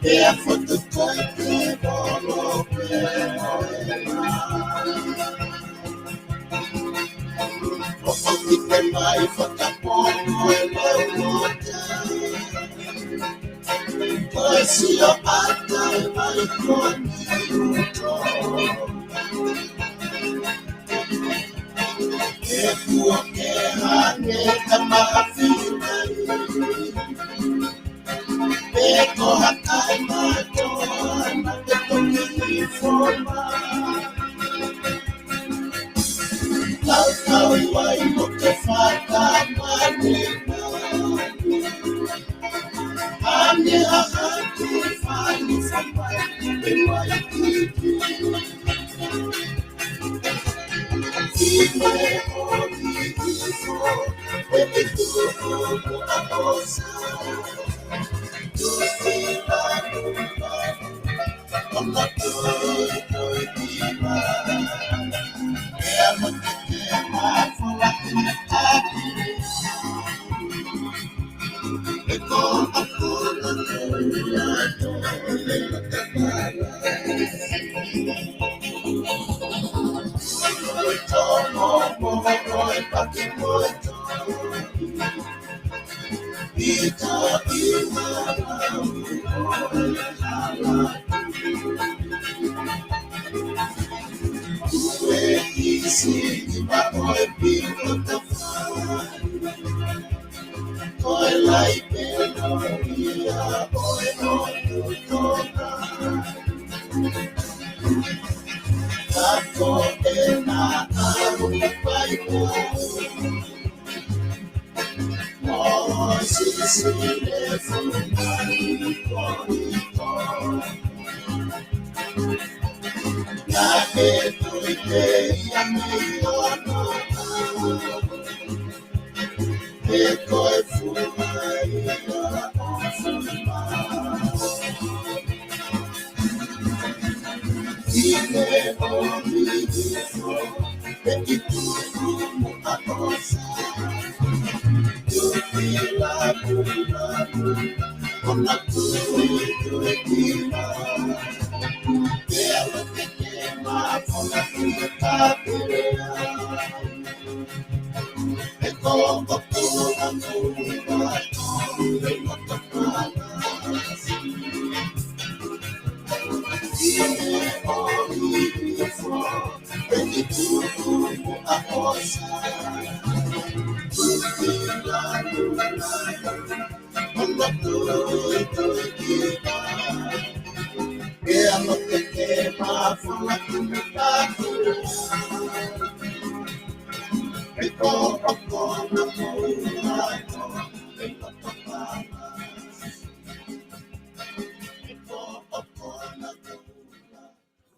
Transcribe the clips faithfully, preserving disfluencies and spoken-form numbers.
Pea fotu koe ke volo pē mo e mā. ʻOku ʻikai mai fakapono e mau lote. Ko e sio ʻata mai ko ni uto. E kuo ke hane ka mafi mai. Pe ko hakai mātou ana te toki i foma. Kau kau i wai mo ke fakamani. Ane a haki fai fai e wai kiki. Ine o ni ifo e te tuku a osa.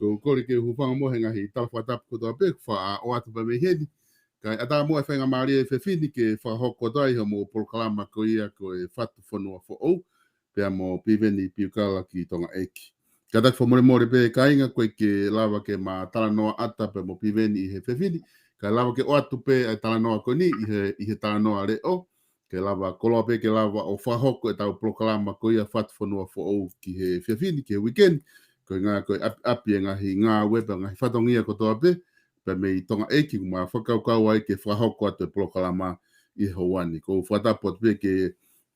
Ko u kole ke u hūfanga mo e ngaahi tala fakatapu kotoa pē, faʻa ʻoatu pē mei heni. Kae ʻatā mo e faingamālie ʻa e efiafi ni ke fakahoko atu ai hoʻomou polokalama ko ia ko e Fatu Fonua Foʻou, pea mo Piveni Piukala ki Tonga ʻEiki. Kātaki fakamolemole pē kāinga ko e ʻikai ke lava ke ma talanoa ʻatā pē mo Piveni ʻi he efiafi ni, kae lava ke ʻoatu pē ʻa e talanoa ko eni ʻi he, ʻi he talanoa leʻo, ke lava, koloa pē ke lava ʻo fakahoko ʻetau polokalama ko ia Fatu Fonua Foʻou ki he efiafi ni, ki he weekend, ko e ngaahi, ko e ʻapi, ʻapi e ngaahi ngāue pea ngaahi fatongia kotoa pē, pea mei Tonga ʻEiki, ʻoku ma fakakaukau ai ke fakahoko atu e polokalama ʻi he houa ni. Ko u fakatapu atu pē ki he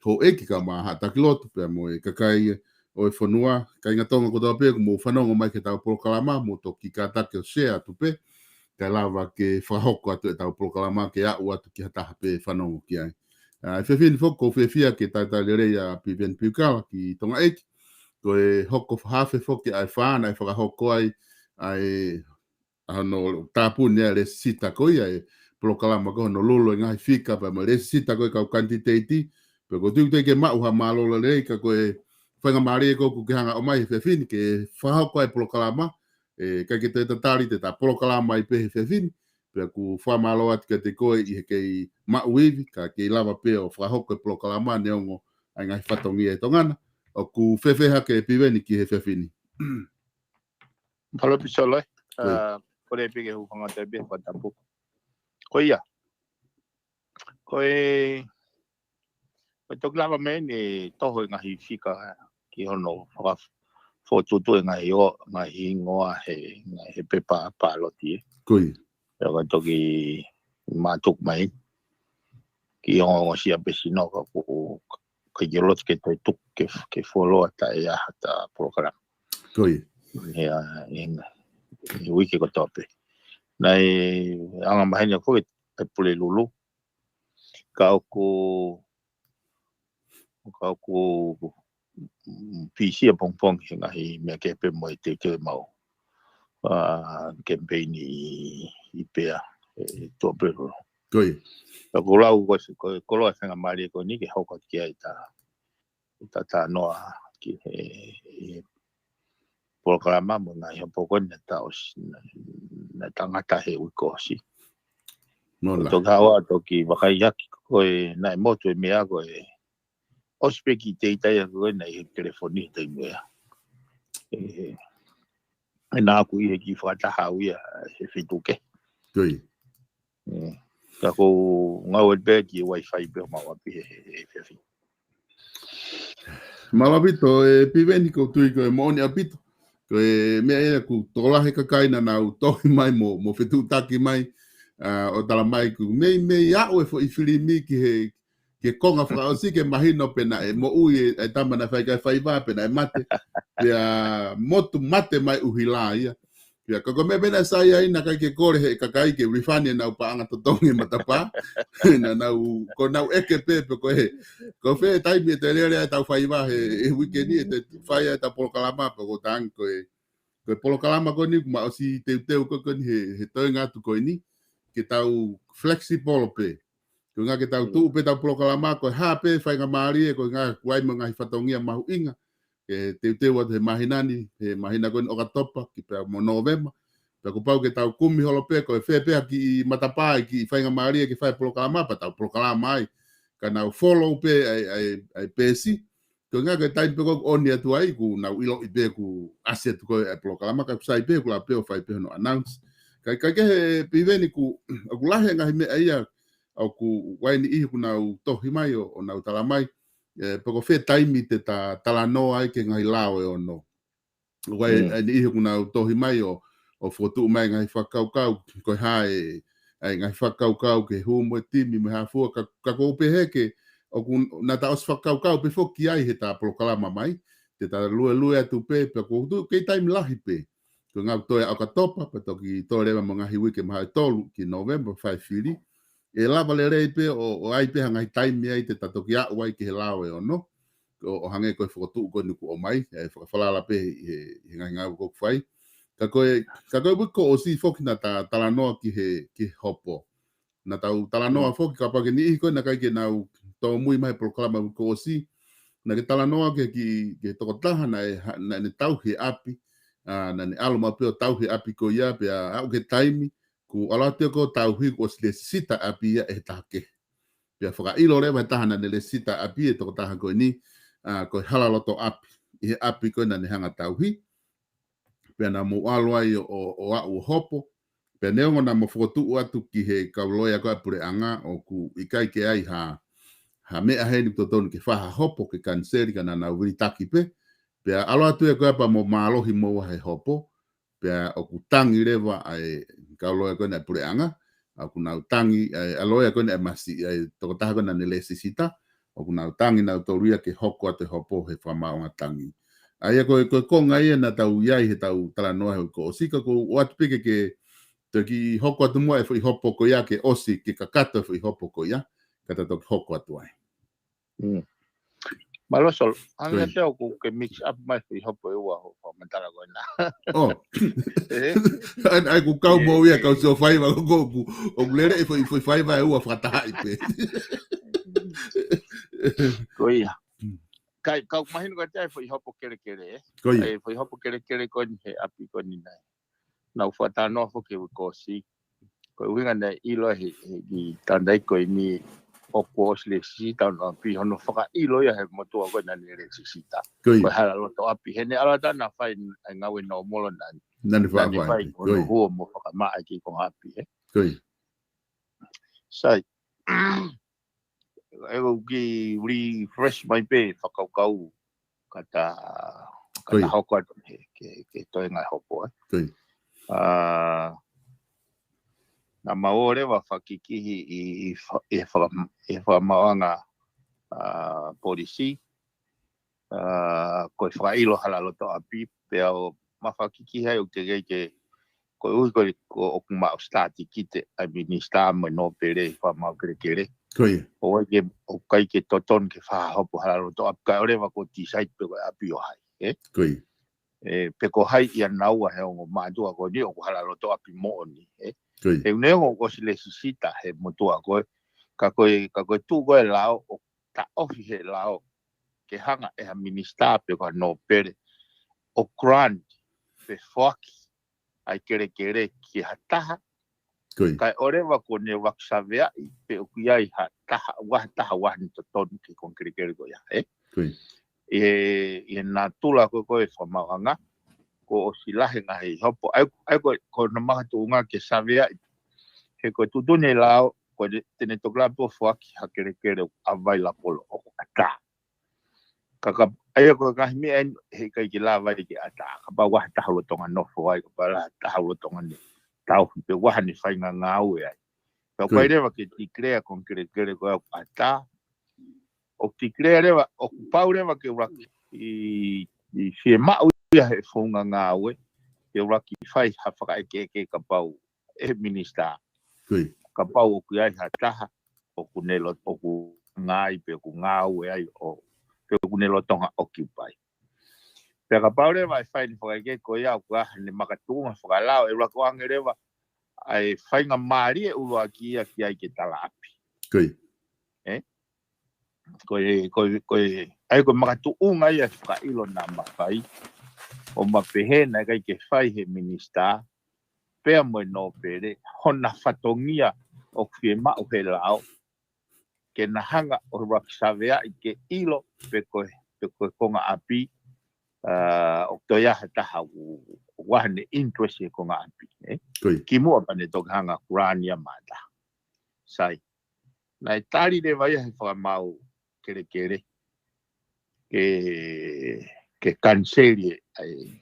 houʻeiki kae ʻumaʻā haʻa taki lotu pea mo e kakai ʻo e fonua, kāinga Tonga kotoa pē, ʻoku mou fanongo mai ki heʻetau polokalama, mou toki kātaki ʻo share atu pē, kae lava ke fakahoko atu ʻetau polokalama ke aʻu atu ki ha taha pē fanongo ki ai. ʻA, efiafi ni foki, ko u fiefia ke talitali lelei ʻa Piveni Piukala ki Tonga ʻEiki. Ko e hoko hafe foki ʻa e fā naʻe fakahoko ai ʻa e, ʻa hono tāpuni ʻa e lēsisita ko ia e polokalama ko hono lolo e ngaahi fika pea mo e lēsisita ko e kau kanititeiti. Pea ko u tui ʻoku teʻeki ke maʻu ha mālōlō lelei ka ko e faingamālie ko ē ʻoku ke hanga ʻo ʻomai he efiafi ni ke fakahoko ai e polokalama, ʻe ʻikai ke toe tatali te ta polokalama ai pē he efiafi ni, pea ʻoku fakamālō atu kiate koe ʻi he kei maʻu ivi, ka kei lava pē ʻo fakahoko e polokalama neongo ʻa e ngaahi fatongia ʻi Tonga na. ʻOku fēfē hake Piveni ki he efiafi ni? Mālō Pisolo, ē. Ko ia. ʻA, kole pē ke u hūfanga atu pē he fakatapu. Ko ia. Ko e, ko e toki lava mei heni ʻo toho e ngaahi fika, ē, ki hono fakafokotuʻutuʻu e ngaahi ʻo, ngaahi hingoa he, ngaahi he pepa pāloti ē. Ko ia. Pea ko e toki mātuku mai. Ki ongosia pē sino ka ko, ko e loto ke toe tuku ke, ke fuoloa ta e aha ta polokalama. Ko ia. Ia, ʻi, ʻi uike kotoa pē. Naʻe anga maheni ko e, e Pulelulu. Ka ʻoku, ka ʻoku, mm, pisia pongipongi he ngaahi meʻa kehe pē mo e teuteu mau. ʻA, kemipeini ʻi, ʻi pea, e, tuʻa Pulelulu. Ko ia. Ka ko lau ko, ko, ko loa senga mali ko eni ke hoko ki ai ta, ta, ta noa ki he, he polokalama mo e ngaahi hopo ko eni naʻa ta ʻosi, naʻa ta ngata he uike ʻosi. Mola. Toki haʻu ʻo toki vakaiʻaki ko e naʻe motu e meʻa ko e ʻosi pē ki te ʻitai ko e naʻe ʻi he telefoni he taimi ʻa. E, e naʻa ku ʻi he kiʻi fakataha au ia he feituʻu kehe. Ko ia. E, ka ko ngau e pē ki he Wi-Fi pē ʻo mau ʻapi he, he, he efiafi. Mālō ʻaupito, e Piveni ko e tui ko e moʻoni ʻaupito. Ko e meʻa ia ʻoku tokolahi e kakai naʻa nau tohi mai mo, mo fetuʻutaki mai, ʻa, ʻo tala mai ʻoku mei, mei aʻu e foʻi filimi ki he, ki he konga fakaʻosi ke mahino pe naʻe moʻui e, e tama naʻe fai ki ai e faiva pe naʻe mate. Pea motu mate mai ʻuhila ia. Pea ka ko e meʻa pē naʻe sai ai naʻe ʻikai ke kole he kakai ke refund ʻenau paʻanga totongi e matapā. Naʻa nau, ko ʻenau ʻeke pē, pe ko e, ko fē taimi ʻe toe lele ai ʻetau faiva he, he uike ni, ʻe toe fai ai ʻetau polokalama, pe ko e tangi ko e, ko e polokalama ko eni ʻoku ma ʻosi teuteu ko, ko eni he, he toenga atu ko eni, ke tau flexible pē. Ko e ʻuhinga ke tau Mm. tuʻu pē ʻetau polokalama, ko e hā pē faingamālie, ko e ʻuhinga ʻoku ʻi ai mo e ngaahi fatongia mahuʻinga, ke teuteu atu he māhina ni, he māhina ko eni ʻOkatopa, ki pea mo Nōvema. Pea kuo pau ke tau kumi holo pē, ko e fē pē ha kiʻi matapā, kiʻi faingamālie ke fai polokalama, pea tau polokalama ai. Ka nau follow pē ʻa e, ʻa e, ʻa e peesi. Ko e ʻuhinga ko e taimi pē ko ē ʻoku ʻoni atu ai, ʻoku nau ʻiloʻi pē ʻoku ʻasi atu ko ē ʻa e polokalama, ka ʻoku sai pē, ʻoku lava pē ʻo fai pē hono announce. Ka, ka ʻi he Piveni ʻoku, ʻoku lahi e ngaahi meʻa ia, ʻoku ʻi ai e niʻihi ʻoku nau tohi mai ʻo, ʻo nau tala mai, e, pe ko fē taimi te ta talanoa ai ki he ngaahi lao ʻe ono. ʻOku ʻi ai, Mm. e niʻihi ʻoku nau tohi mai ʻo, ʻo fokotuʻu mai e ngaahi fakakaukau, ko e hā e, e ngaahi fakakaukau ki he hū mo e timi mo e hā fua, ka, ka ʻoku ou pehē ke, ʻoku naʻa ta ʻosi fakakaukau pē foki ai heʻeta polokalama mai, te ta luelue atu pē, pea ʻoku tuʻu kei taimi lahi pē. Ko e ʻuhinga ʻoku toe ʻOkatopa, pea toki toe leva mo e ngaahi uike mahalo ʻe tolu ki Nōvema, fai fili. ʻE lava lelei pē ʻo, ʻo ʻi ai pē ha ngaahi taimi ai te ta toki aʻu ai ki he lao ʻe ono. ʻO, ʻo hangē ko e fokotuʻu ko eni ʻoku ʻomai, ʻe fakafalala pē he, he, he ngaahi ngāue ʻoku fai. Ka ko e, ka ko e uike kuo ʻosi foki naʻa ta talanoa ki he, ki he hopo. Naʻa tau talanoa Mm. foki kapau ko e niʻihi ko ē naʻe ʻikai ke nau tōmui mai he polokalama uike kuo ʻosi. Naʻa ke talanoa ki he, ki he tokotaha naʻe ha-, naʻa ne tauhi e ʻapi. ʻA, naʻa ne ʻalu maʻu pē ʻo tauhi e ʻapi ko ia pea aʻu ki he taimi, kuo ʻalu atu ia ʻo tauhi kuo ʻosi lēsisita e ʻapi ia ʻe he taha kehe. Pea fakaʻilo leva ʻe he taha naʻa ne lēsisita e ʻapi, e tokotaha ko eni, ʻa, ko e hala loto ʻapi, ʻi he ʻapi ko ē naʻa ne hanga ʻo tauhi. Pea naʻa mou ʻalu ai ʻo, ʻo, ʻo aʻu ʻo hopo. Pea neongo naʻa mou fokotuʻu atu ki he kau loea ko ē ʻa e puleʻanga ʻoku ʻikai ke ʻi ai ha, ha meʻa heni ʻoku totonu ke fai ha hopo ke kaniseli ka naʻa nau vilitaki pē. Pea ʻalu atu ia ko ē pea mo mālohi mo ʻa e hopo. Pea ʻoku tangi leva ʻa e kau loea ko eni ʻa e puleʻanga, ʻoku nau tangi, ʻa e, ʻa e loea ko eni ʻa e masi, ʻa e tokotaha ko ē naʻa ne lēsisita, ʻoku nau tangi nautolu ia ke hoko atu e hopo he fakamaauʻanga tangi. ʻA ia ko e, ko e konga ia naʻa tau ʻi ai heʻetau talanoa he uike kuo ʻosi ka ʻoku ou ʻoatu pē ke, ke toki hoko atu muʻa e foʻi hopo ko ia ke ʻosi, ke kakato e foʻi hopo ko ia, ka ta toki hoko atu ai. Mm. Mālō Solo, hangē Ko ia. pē ʻoku ke mix up mai foʻi hopo ʻe ua hoʻo fakamatala ko ena. ʻO. Ē? ʻAi, ʻai, ʻoku kau Ē, mo ia, ē. kau sio faiva, ʻoku, ʻoku, ʻoku lele e foʻi, foʻi faiva ʻe ua fakataha ai pē. Ko ia. Mm. Kai, kau mahino ko e foʻi hopo kelekele, ē? Ko ia. ʻAi, foʻi hopo kelekele ko eni he ʻapi ko eni naʻe nau fakatalanoa foki he uike kuo ʻosi. Ko e ʻuhinga naʻe ʻilo he, he kiʻi tānaki ko eni ʻoku ʻosi lēsisita hono ʻapi, hono fakaʻilo ia he motuʻa ko ē naʻa ne lēsisita. Ko ia. Ko e hala loto ʻapi. He naʻe ʻalu atu naʻa fai e ngāue nōmolo naʻa ne, Naʻa ne naʻa ne fai, fai, ko hono ia. huo mo fakamaʻa ki he konga ʻapi, ē. Ko ia. Sai. ʻE, ʻoku kiʻi refresh mai pē fakakaukau. ka ta, ka ta hoko atu he, ke, ke toe ngai hopo, ē. Ko ia. Ā, naʻa mau ō leva fakakikihi ʻi, ʻi fa-, ʻi faka-, ʻi fakamaauʻanga, ā, polisi, ā, ko e fakaʻilo hala loto ʻapi, pea ʻo ma fakakikihi ai ʻoku teʻeki ke, koeʻuhi ko, ko ʻoku maʻu stātikite ʻa e minisitā mo e nōpele ʻi fakamaau kelekele. Ko ia. ʻOku ʻikai ke, ʻoku ʻikai ke totonu ke fakahopo hala loto ʻapi kae ʻoua leva kuo decide pe ko e ʻapi ʻo hai, ē? Ko ia. Ē, pe ko hai ia naua he ongo mātuʻa ko eni ʻoku hala loto ʻapi moʻoni, ē? Ko ia. He ʻoku neongo ʻoku ʻosi lēsisita he motuʻa ko ē, ka ko e, ka ko e tuʻu ko ē lao, ʻoku taʻofi he lao ke hanga ʻe ha minisitā pe ko ha nōpele ʻo grant pe foaki ʻa e kelekele ki ha taha. Ko ia. Kae ʻoua leva kuo ne ʻuluaki saveaʻi pe ʻoku ʻi ai ha taha, ʻa ha taha ʻoku ne totonu ki he konga kelekele ko ia, ē? Ko ia. ʻI he, ʻi he natula ko ē ʻo e fakamaauʻanga, kuo ʻosi lahi e ngaahi hopo. ʻA ia, ʻa ia ko, ko hono makatuʻunga ke saveaʻi. He ko e tuʻutuʻuni e lao, ko e te ne toki lava pē ʻo foaki ha kelekele ʻoku available ʻoku ʻatā. Ka, ka, ʻa ia ko e ngaahi meʻa eni heʻikai ke lava ai ke ʻatā. Kapau ʻoku ʻi ai ha taha ʻoku lolotonga nofo ai, kapau ʻoku ʻi ai ha taha ʻoku lolotonga ne tauhi pe ʻoku ʻi ai haʻane faʻahinga ngāue ai. Pea ʻoku ʻikai leva ke declare konga kelekele ko ē ʻoku ʻatā. ʻO declare leva, ʻoku pau leva ke ʻuluaki, ʻi, ʻi fiemaʻu ia he founga ngāue, ke ʻuluaki fai ha fakaʻekeʻeke kapau ʻe he minisitā. Ko ia. Kapau ʻoku ʻi ai ha taha ʻoku ne lo-, ʻoku ngāue pe ʻoku ngāue ai ʻo, pe ʻoku ne lolotonga occupy. Pea kapau leva ʻe fai ʻene fakaʻekeʻeke ko ia ʻoku ʻi ai haʻane makatuʻunga fakalao, ʻe ʻuluaki ʻoange leva ʻa e faingamālie ʻuluaki ia ki ai ke tala ʻapi. Ko ia. Ē? Ko e, ko e, ko e, ʻa ia ko e makatuʻunga ia e fakaʻilo naʻa ma fai. ʻO ma pehē naʻe ʻikai ke fai he minisitā, pea mo e nōpele, hona fatongia ʻoku fiemaʻu he lao, ke na hanga ʻo ʻuluaki saveaʻi ke ʻilo pe ko e, pe ko e konga ʻapi, ā, ʻoku toe ʻi ai ha taha ʻoku, ʻoku ʻi ai haʻane interest he konga ʻapi, ē? Ko ia. Kimuʻa pea ne toki hanga ʻo grant ia maʻa ha taha. Sai. Naʻe tali leva ia he fakamaau kelekele ke, ke kaniseli ʻa e,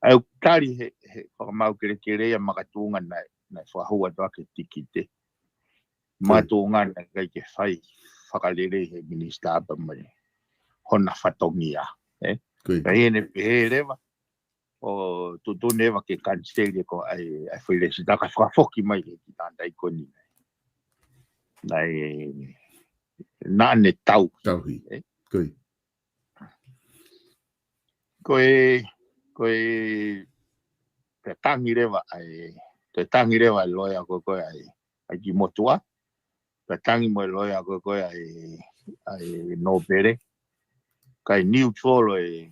ʻa e tali he, he fakamaau kelekele ia makatuʻunga naʻe, naʻe fakahū atu ʻaki e tikite. Ko ia. Makatuʻunga naʻe ʻikai ke fai fakalelei he minisitā pea mo hona fatongia, ē? Ko ia. Ka ʻi heʻene pehē leva, ʻo tuʻutuʻuni leva ke kaniseli ko ē ʻa e, ʻa e foʻi lēsisita ka fakafoki mai ki he kiʻi tangata ko eni. Naʻe, naʻa ne tauhi. Tauhi. Ē? Ko ia. Ko e, ko e, pea tangi leva ʻa e, pea tangi leva e loea ko ē, ko ē ʻa e, ʻa e kiʻi motuʻa. Pea tangi mo e loea ko ē, ko ē ʻa e, ʻa e nōpele. Kae neutral ʻa e,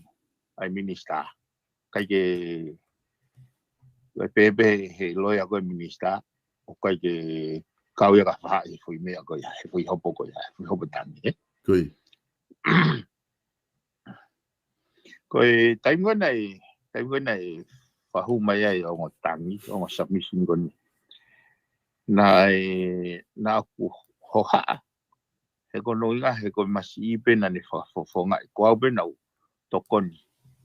ʻa e minisitā. ʻIkai ke, ʻikai pehē he loea ko ē minisitā, ʻoku ʻikai ke kau ia ka faʻahi he foʻi meʻa ko ia, he foʻi hopo ko ia, he foʻi hopo tangi, ē? Ko ia. Ko e taimi ko ē naʻe, taimi ko ē naʻe fakahū mai ai ʻa e ongo tangi, ongo submission ko eni. Naʻe, naʻa ku hohaʻa, he ko hono ʻuhinga, he ko e masiʻi pē naʻa ne fakafofongaʻi, ko au pē naʻa ku tokoni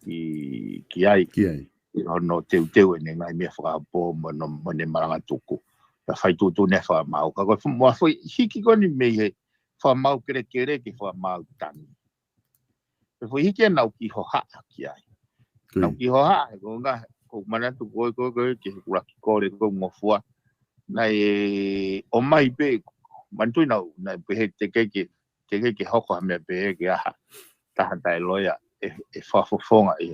ki, ki ai. Ki ai. ʻI hono teuteu ʻene ngaahi meʻa fakahopo mo hono, mo ʻene malanga tuku. Pea fai tuʻutuʻuni ʻa e fakamaau. Ka ko e fa-, mo e foʻi hiki ko eni mei he fakamaau kelekele ki he fakamaau tangi. Ko e foʻi hiki ia naʻa ku kiʻi hohaʻa ki ai. Ko ia. Naʻa ku kiʻi hohaʻa, he ko e ʻuhinga, ʻoku ou manatu ko ē, ko ē, ko ē, ki he ʻuluaki kole ko ē ngofua. Naʻe ʻomai pē, manatuʻi naʻa, naʻe pehē teʻeki ke, teʻeki ke hoko ha meʻa pehē ke ʻi ai ha taha taʻeloea ʻe, ʻe fakafofonga ʻi,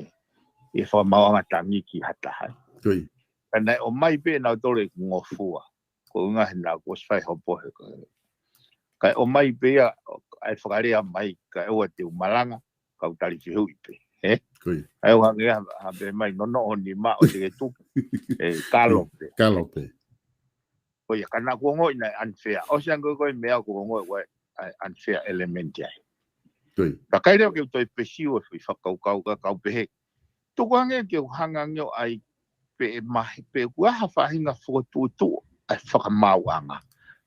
ʻi he fakamaauʻanga tangi ki ha taha. Ko ia. Ka naʻe ʻomai pē naʻa ku tole ngofua. Ko e ʻuhinga he naʻa ku ʻosi fai hopo he ko ē. Kae ʻomai pē ia, ʻa e fakalea mai, kae ʻoua te u malanga, kau tali fehuʻi pē, ē? Ko ia. ʻA ia ʻoku hangē ha, ha pehē mai, nonoʻo ho nima ʻoua te ke tuki. Ē, kalo pē. Kalo pē. Ko ia, ka naʻa ku ongoʻi naʻe unfair. ʻOsi ange ko ē ko e meʻa ʻoku ongoʻi ko ē ʻa e unfair element ai. Ko ia. Ka ʻikai leva ke u toe pesiu e foʻi fakakaukau ka kau pehē. Tuku ange ke u hanga ange ʻo ʻai pē ʻe mahe, pe ʻoku ʻi ai ha faʻahinga fokotuʻutuʻu ʻa e fakamaauʻanga.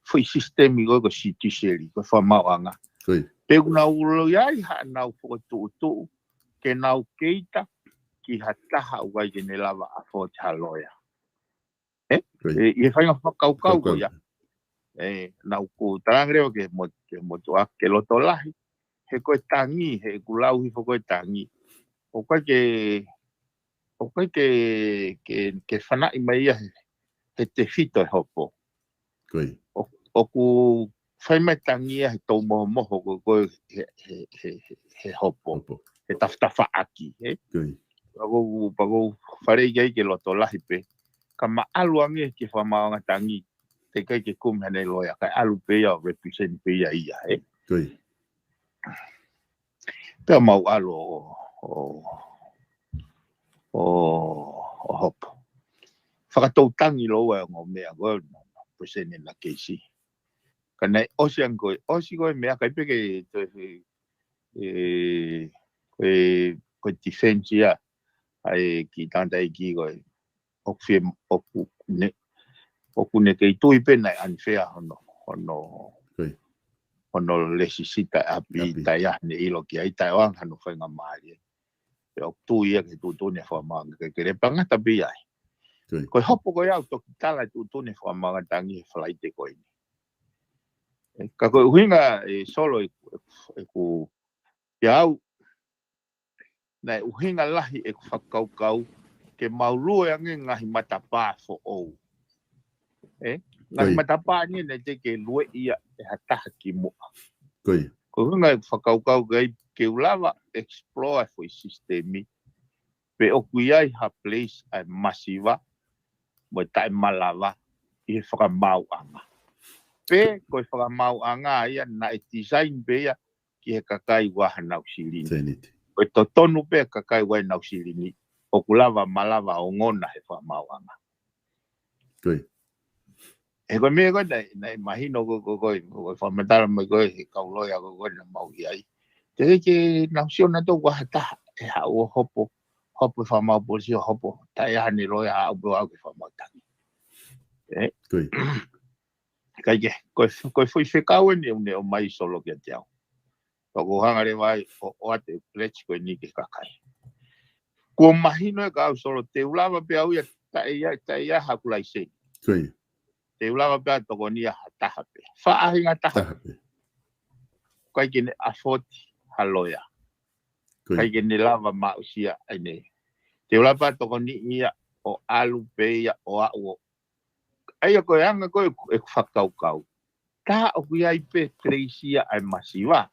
Foʻi sisitemi ko ē ko e sitiseli, ko e fakamaauʻanga. Ko ia. Pe ʻoku nau ʻilo ʻi ai haʻanau fokotuʻutuʻu, ke nau keita ki ha taha ʻoku ʻikai ke ne lava ʻo afford ha loea. ʻE? ʻI he faʻahinga fakakaukau ko ia. ʻE, naʻa ku talaange leva ke mo, ke mo tua, ke loto lahi. He ko e tangi, he ʻeku lau hifo ko e tangi. ʻOku ʻikai ke, ʻoku ʻikai ke, ke, ke fanaʻi mai ia he, he tefito e hopo. ʻO, ʻoku fai mai tangi ia he tau mohomoho ko, ko he, he, he, he, he hopo. He tafatafaʻaki, he? Pea ʻoku, pea ʻoku fale ia ke loto lahi pē. Ka ma ʻalu ange ke fakamaauʻanga tangi. Teʻeki ai ke kumi haʻane loea. Kae ʻalu pē ia ʻo represent pē ia ia, he? Pea mau ʻalu ʻo, ʻo, ʻo, ʻo hopo. Fakatau tangi lou ʻa e ongo meʻa ko e, present ʻena keisi. Ka naʻe ʻosi ange ko e, ʻosi ko e meʻa ʻikai pē ke, to, e, ko e, ko e defense ia, ʻa e kiʻi tangataʻeiki ko e, ʻoku fie, ʻoku ne, ʻoku ne kei tui pē naʻe unfair hono, hono, hono lēsisita ʻapi, taʻe ʻi ai haʻane ʻilo ki ai, taʻe ʻoange hano faingamālie. Pea ʻoku tui ia ke tuʻutuʻuni e fakamaauʻanga kelekele pea ngata pē ai. Ko e hopo ko ia ʻoku toki tala e tuʻutuʻuni e fakamaauʻanga tangi he Falaite ko eni. ʻE, ka ko e ʻuhinga ʻe Solo ʻeku, ʻeku, ʻeku, ʻia au, naʻe ʻuhinga lahi ʻeku fakakaukau ke mau lue ange ngaahi matapā foʻou. ʻE? Ngaahi matapā ni naʻe teʻeki ke lue ia ʻe ha taha kimuʻa. Ko e ʻuhinga ʻeku fakakaukau ke, ke u lava explore e foʻi sisitemi pe ʻoku ʻi ai ha place ʻa e masiva mo e taʻemalava ʻi he fakamaauʻanga. Pe ko e fakamaauʻanga ia naʻe design pē ia ki he kakai ʻoku ʻi ai hanau silini. Ko e totonu pē kakai ʻoku ʻi ai hanau silini ʻoku lava malava ʻo ongona he fakamaauʻanga. He ko e meʻa ko e naʻe, naʻe mahino ko, ko, ko, ko e fakamatala mai ko e he kau loea ko, ko e naʻa mau ʻi ai. Teʻeki ke nau sio nautolu ʻoku ʻi ai ha taha ʻe haʻu ʻo hopo, hopo e fakamaau polisi ʻo hopo, taʻe ʻi ai haʻane loea, haʻu pē ʻo aʻu ki he fakamaau tangi. ʻE? ʻIkai ke, ko e, ko e foʻi fekau eni ʻoku ne ʻomai Solo kiate au. Pea ʻoku ou hanga leva ai ʻo, ʻoatu e pledge ko eni ki he kakai. Kuo mahino ʻe kau Solo te u lava pē au ia taʻe ʻi ai, taʻe ʻi ai haku laiseni. Te u lava pē ʻo tokonia ha taha pē. Faʻahinga taha pē. ʻIkai ke ne afford ha loea. ʻIkai ke ne lava maʻusia ai nei. Te u lava pē ʻo tokoniʻi ia ʻo ʻalu pē ia ʻo aʻu ʻo ʻA ia ko e anga ko e ʻeku fakakaukau. Tā ʻoku ʻi ai pē place ia ʻa e masiva.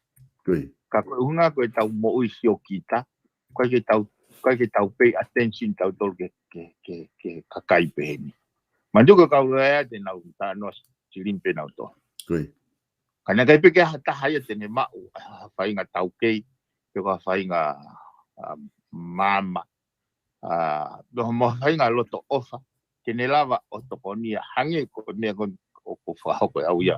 Ka ko e ʻuhinga ko e tau moʻui siokita, ʻikai ke tau, ʻikai ke tau pay attention tautolu ke, ke, ke, ke kakai peheni. Manatuʻi ko e kau loea te nau tā noa silini pē nautolu. Ka naʻe ʻikai pē ke ʻi ai ha taha ia te ne maʻu ha faʻahinga taukei, pe ko ha faʻahinga, ʻa, maama, ʻa, mo ha faʻahinga loto ʻofa, ke ne lava ʻo tokonia hangē ko e meʻa ko ē ʻoku fakahoko ʻe au ia.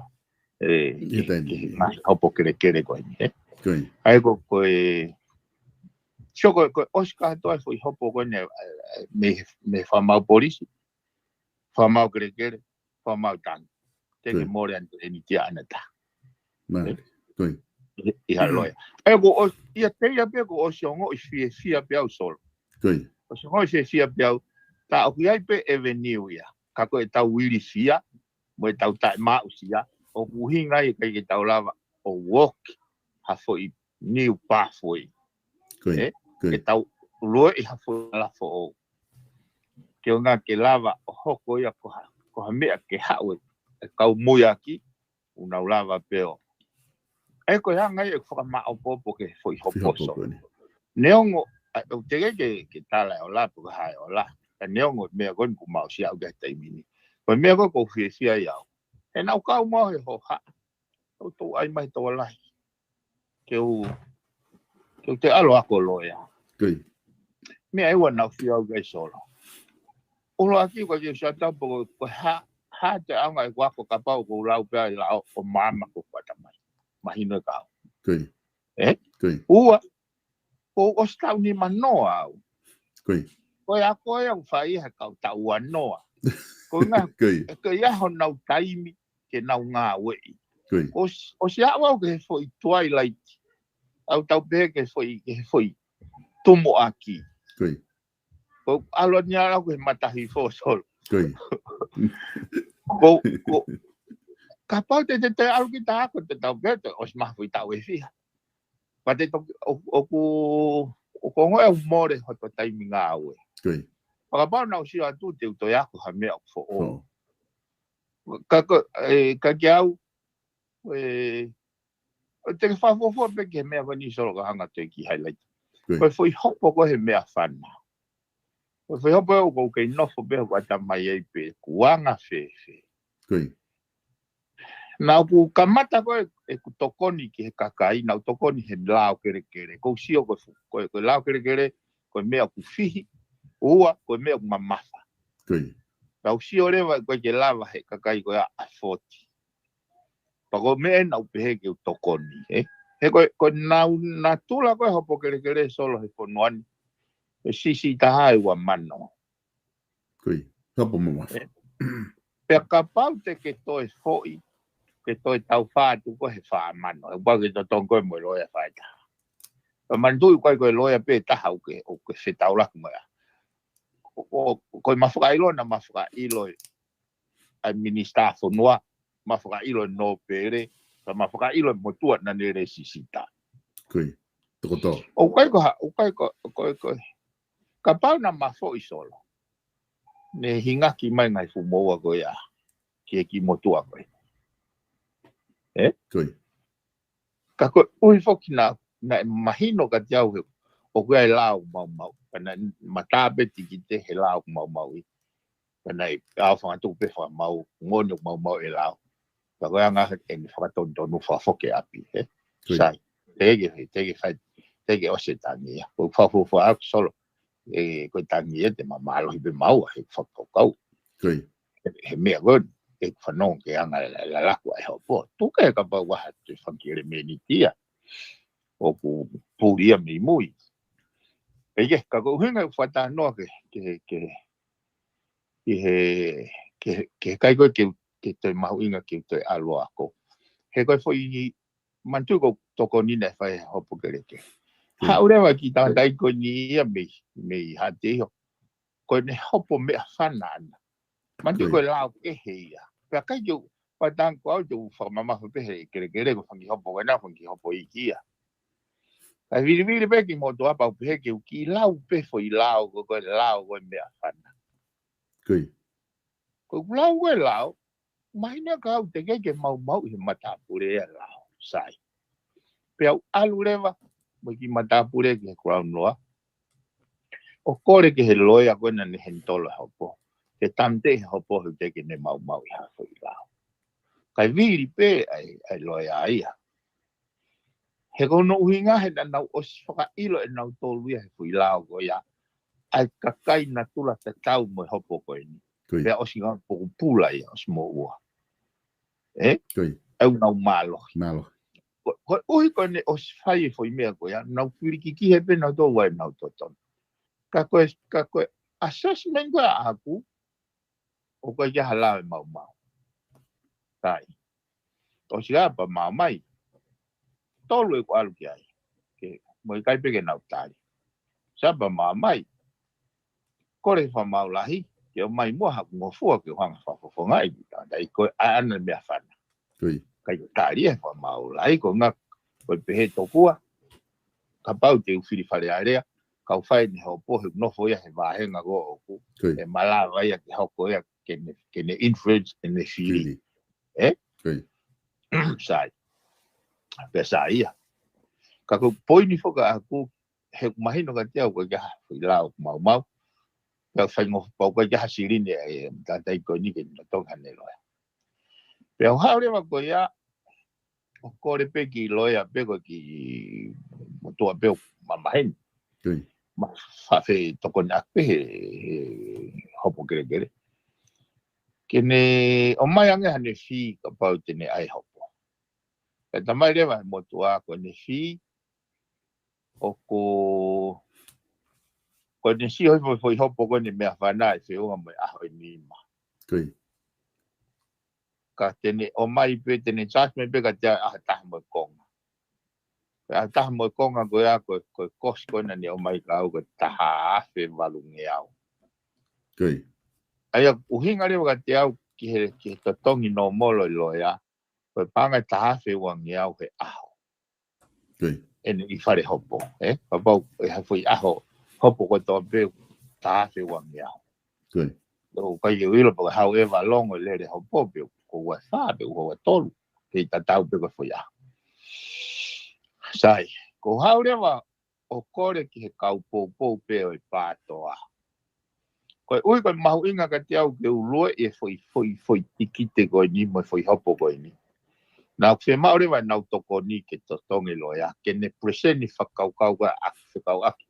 ʻE, ʻi he taimi ni. Ngaahi hopo kelekele ko eni, ʻe? ʻA ia ko, ko e, sio ko, ko e ʻosi kātoa e foʻi hopo ko eni, ʻe, ʻe, mei, mei he fakamaau polisi, fakamaau kelekele, fakamaau tangi. Teʻeki ke mole ʻene ʻenitiaʻana taha. ʻI, ʻi ha loea. ʻA ia ko ʻosi, ia te ia pē ko ʻosi ongoʻi fiefia pē au Solo. ʻOsi ongoʻi fiefia pē au, tā ʻoku ʻi ai pē avenue ia. Ka ko e tau ilifia, mo e tau taʻemaʻusia, ʻoku ʻuhinga ia ʻikai ke tau lava ʻo walk ha foʻi new pathway. ʻE, ke tau loeʻi ha foʻi lafo ʻo. Ke ʻuhinga ke lava ʻo hoko ia ko ha, ko ha meʻa ke haʻu e, e kau muiaki, ʻoku nau lava pē ʻo. ʻE ko e anga ia ʻeku fakamaʻopoʻopo ki he foʻi hopo Solo. Neongo, ʻa, ʻoku teʻeki ke, ke tala e ola, pe ko e hā e ola. Ka neongo meʻa ko eni kuo mau ʻosi aʻu ki he taimi ni. Ko e meʻa ko ē ʻoku ou fiefia ai au. He naʻa ku kau mo au he hohaʻa. Tau tau ʻai mai tau lahi. Ke u, ke u te ʻalu ʻo ako loea. Meʻa ʻe ua naʻa ku fie au ki ai Solo. ʻUluaki ʻoku ʻikai ke u sio atu pe ko, ko e hā, hā te ʻaonga ʻeku ako kapau ʻoku ou lau pē ʻa e lao ʻo maama ko e fakatamai. Mahino ʻe kau. ʻE? Ua, ʻoku ou ʻosi taʻu nimanoa au. Ko e ako ia ʻoku fai he kau taʻu uanoa. Ko e ʻuhinga, ʻikai ke ʻi ai honau taimi ke nau ngāueʻi. ʻOsi, ʻosi aʻu au ki he foʻi twilight. ʻOku tau pehē ki he foʻi, ki he foʻi tumuʻaki. Ko ia. Ko ʻalu ni ala ko he matahi fosolo. Ko ia. Ko, ko, kapau te te te ʻalu ki ta ako te tau pea te ʻosi mafu i tau e fiha. Pea te toki, ʻo, ʻoku, ʻoku ongo e mole hoto taimi ngāue. Ko ia. Pea kapau naʻa ku sio atu te u toe ako ha meʻa ʻoku foʻou. Foʻou. Ka ko, e, ka ke au, e, ʻo te ke fakafuofua pē ki he meʻa ko eni solo ka hanga toe ki highlight. Ko ia. Ko e foʻi hopo ko he meʻafana. Ko e foʻi hopo ʻoku ou kei nofo pē hoku ʻatamai ai pē, kuo anga fēfē. Ko ia. Naʻa ku kamata ko e, ʻeku tokoni ki he kakai, naʻa ku tokoni he lao kelekele. Ko u sio ko e fu-, ko e, ko e lao kelekele, ko e meʻa ʻoku fihi, ua, ko e meʻa ʻoku mamafa. Ko ia. Naʻa ku sio leva ko e ke lava he kakai ko ia ʻa foti. Pea ko e meʻa naʻa ku pehē ke u tokoni, ē? He ko e, ko e nau natula ko e hopo kelekele solo he fonua ni. E sisi taha e ua mano. Ko ia, hopo mamafa. Ē? Pea kapau te ke toe foʻi, ke toe tau fatu ko he fā mano. He pau ke totongi ko e mo e loea fai taha. Pea manatuʻi ko e, ko e loea pē taha ʻoku ke, ʻoku ke fetaulaki mo ia. Ko, ko, ko e mafakaʻilo na mafakaʻilo e ʻa e minisitā fonua, mafakaʻilo e nōpele, ka mafakaʻilo e motuʻa naʻa ne lēsisita. Ko ia, tokoto. ʻOku ʻikai ko ha, ʻoku ʻikai ko, ko, ko, kapau naʻa ma foʻi solo. Ne hingaki mai ngaahi fuʻu moua ko ia, ki he kiʻi motuʻa ko ia. Ē? Ko ia. Ka ko e ʻuhi foki naʻa, naʻe mahino kiate au he, ʻoku ʻi ai e lao maumau, ka naʻe matāpeti ki te he lao maumau i. Ka naʻe au fangatuku pē fakamau, ngoni ʻoku maumau e lao. Ka ko e anga ʻene fakatonutonu fakafoki ʻapi, he? Ko ia. Sai, te ke, te ke fai, te ke ʻosi e tangi ia. Ko e fakafuofua aku solo, e, ko e tangi ia te ma mālohi pē maua, he fakakaukau. Ko ia. He, he meʻa ko e, e fanongo ke anga la-, la-, lalaku ai hopo. Tuku ke kapau ʻoku ʻi ai ha toe fanga kiʻi ʻelemēniti ia. ʻOku puli ia mei mui. ʻE ke, ka ko e ʻuhinga ʻeku fakatalanoa ke, ke, ke, ki he, ke, ke kai ko e ke, ke toe mahuʻinga ke toe ʻalu ʻo ako. He ko e foʻi manatuʻi ko e tokoni naʻe fai he hopo kelekele. Ko ia. Haʻu leva ki he tangataʻeiki ko eni ia mei, mei Haʻateiho. Ko ʻene hopo meʻafana ʻana. Manatuʻi ko ia. Ko e lao kehe ia. Pea ʻikai ke u, pea tangi ko au te u fakamamafa pē he kelekele ko e fanga kiʻi hopo ko ena, fanga kiʻi hopo iiki ia. Kae vilivili pē ki he motuʻa pea u pehē ke u kiʻi lau pē foʻi lao ko, ko e lao ko e meʻafana. Ko ia. Ko ʻeku lau ko e lao, mahino ka au te ke ke maumau he matāpule ia lao, sai. Pea u ʻalu leva, mo e kiʻi matāpule ki he Crown Law. ʻO kole ki he loea ko ena naʻa ne handle e hopo. Ke tāmateʻi he hopo he te ke ne maumau ʻi ha foʻi lao. Kae vili pē ʻa e, ʻa e loea ia. He ko hono ʻuhinga he naʻa nau ʻosi fakaʻilo ʻe nautolu ia he foʻi lao ko ia. ʻA e kakai natula tatau mo e hopo ko eni. Ko ia. Pea ʻosi ngā pokupula ia ʻosi moʻua. Ē? Ko ia. ʻE nau mālohi. Mālohi. Ko, ko e ʻuhi ko ʻene ʻosi fai e foʻi meʻa ko ia, nau filikiki he pē nautolu ai nau totonu. Ka ko e, ka ko e assessment ko ia ʻaʻaku, ʻoku ʻikai ke hala e maumau. Sai. ʻOsi ka pea maumau. Tolu ʻeku ʻalu ki ai. Ke, mo e ʻikai pē ke nau tali. Sai pea maumau. Kole fakamaau lahi, ke ʻomai muʻa haku ngofua ke u hanga fakafofongaʻi ki he tangataʻeiki ko e ʻa ʻana meʻafana. Ko ia. ʻIkai ke tali e fakamaau lahi, ko e ngaahi, ko e pehē tokua. Kapau te u fili Fale Alea, kau fai ʻene hopo he nofo ia he vāhenga ko ʻoku. Ko ia. ʻE malava ia ke hoko ia ke ne, ke ne influence ʻene fili. Fili. Ē? Ko ia. Sai. Pea sai ia. Ka ko e poini foki ʻaʻaku, he ʻoku mahino kiate au ʻoku ʻikai ha foʻi lao ʻoku maumau. Pea faingofua pau ʻoku ʻikai ha silini ʻe tangataʻeiki ko eni ke ne totongi haʻane loea. Pea u haʻu leva ko ia, ʻo kole pē ki he loea pē ko e kiʻi motuʻa pē ʻoku mamaheni. Ko ia. Ma faʻa fetokoniʻaki pē he, he hopo kelekele. Ke ne ʻomai ange haʻane fee kapau te ne ʻai hopo. Pea talamai leva he motuʻa ko ʻene fee, ʻoku, ko ʻene sio hifo foʻi hopo ko ʻene meʻafana ʻe feʻunga mo e ʻaho ʻe nima. Ko ia. Ka te ne ʻomai pē, te ne charge mai pē kiate au ʻaho ʻe taha mo e konga. Pea taha mo e konga ko ia ko e, ko e kosi ko ena ne ʻomai ka au ko e taha afe valungeau. Ko ia. ʻA ia ʻuhinga leva kiate au ki he, ki he totongi nōmolo ʻi loea, ko e paʻanga ʻe taha afe uangeau he ʻaho. Ko ia. ʻEne ʻi fale hopo, ē? Kapau ʻe ha foʻi ʻaho hopo kotoa pē taha afe uangeau. Ko ia. ʻOku ʻikai ke u ʻilo pe ko e hau ʻeva longo e lele hopo pe ko ua fā pe ua tolu. Kei tatau pē ko e foʻi ʻaho. Sai, ko e hau leva ʻo kole ki he kau poupou pē ʻo e pātoa. Ko e ʻuhi ko e mahuʻinga kiate au ke u lue e foʻi, foʻi, foʻi tikite ko eni mo e foʻi hopo ko eni. Naʻa ku fiemaʻu leva ʻenau tokoni ke totongi loea, ke ne present fakakaukau ka ʻaki fekauʻaki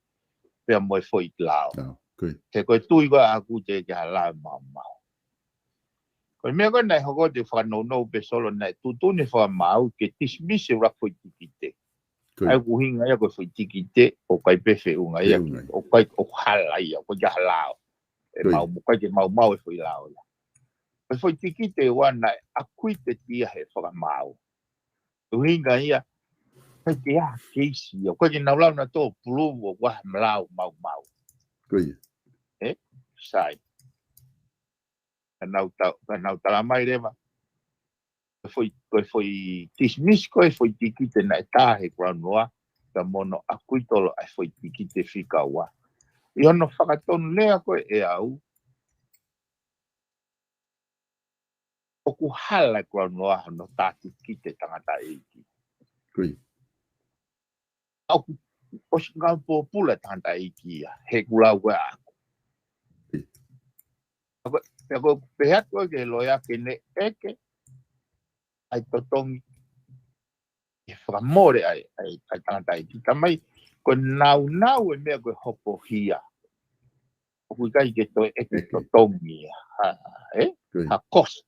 pea mo e foʻi lao. Lao, ko ia. He ko e tui ko ē ʻaʻaku teʻeki ke hala e maumau. Ko e meʻa ko ē naʻe hoko te fakanounou pē Solo naʻe tuʻutuʻuni fakamaau ke dismiss e ʻuluaki foʻi tikite. Ko ia. ʻA ia ʻoku ʻuhinga ia ko e foʻi tikite ʻoku ʻikai pē feʻunga ia. Feʻunga ia. ʻOku ʻikai, ʻoku hala ia, ʻoku ʻikai ke ha lao. ʻE Ko ia. mau, ʻoku ʻikai ke maumau e foʻi lao ia. Ko e foʻi tikite ʻe ua naʻe acquitted ia he fakamaau. ʻUhinga ia, ʻikai ke ʻi ai ha keisi ia, ʻoku ʻikai ke nau lau nautolu ʻo prove ʻoku ʻi ai ha lao maumau. Ko ia. Ē? Sai. Ka nau ta-, ka nau tala mai leva. Ko e foʻi, ko e foʻi dismiss ko ē foʻi tikite naʻe tā he Crown Law, ka mo hono acquittal ʻa e foʻi tikite fika ua. ʻI hono fakatonulea ko ē ʻe au, ʻoku hala e Crown Law hono tā tikite tangataʻeiki. Ko ia. ʻOku ʻosi ngāue pōpula tangataʻeiki ia, he ʻoku lau ko ē ʻaʻaku. Ko ia. Pea ko, pea ko, pehē atu ki he loea ke ne ʻeke ʻa e totongi ke fakamole ʻa e, ʻa e, ʻa e tangataʻeiki. Talamai, ko e naunau e meʻa ko e hopohia. ʻOku ʻikai ke toe ʻeke Eke. totongi ia. Ha, ē? Ko ia. Ha kosi.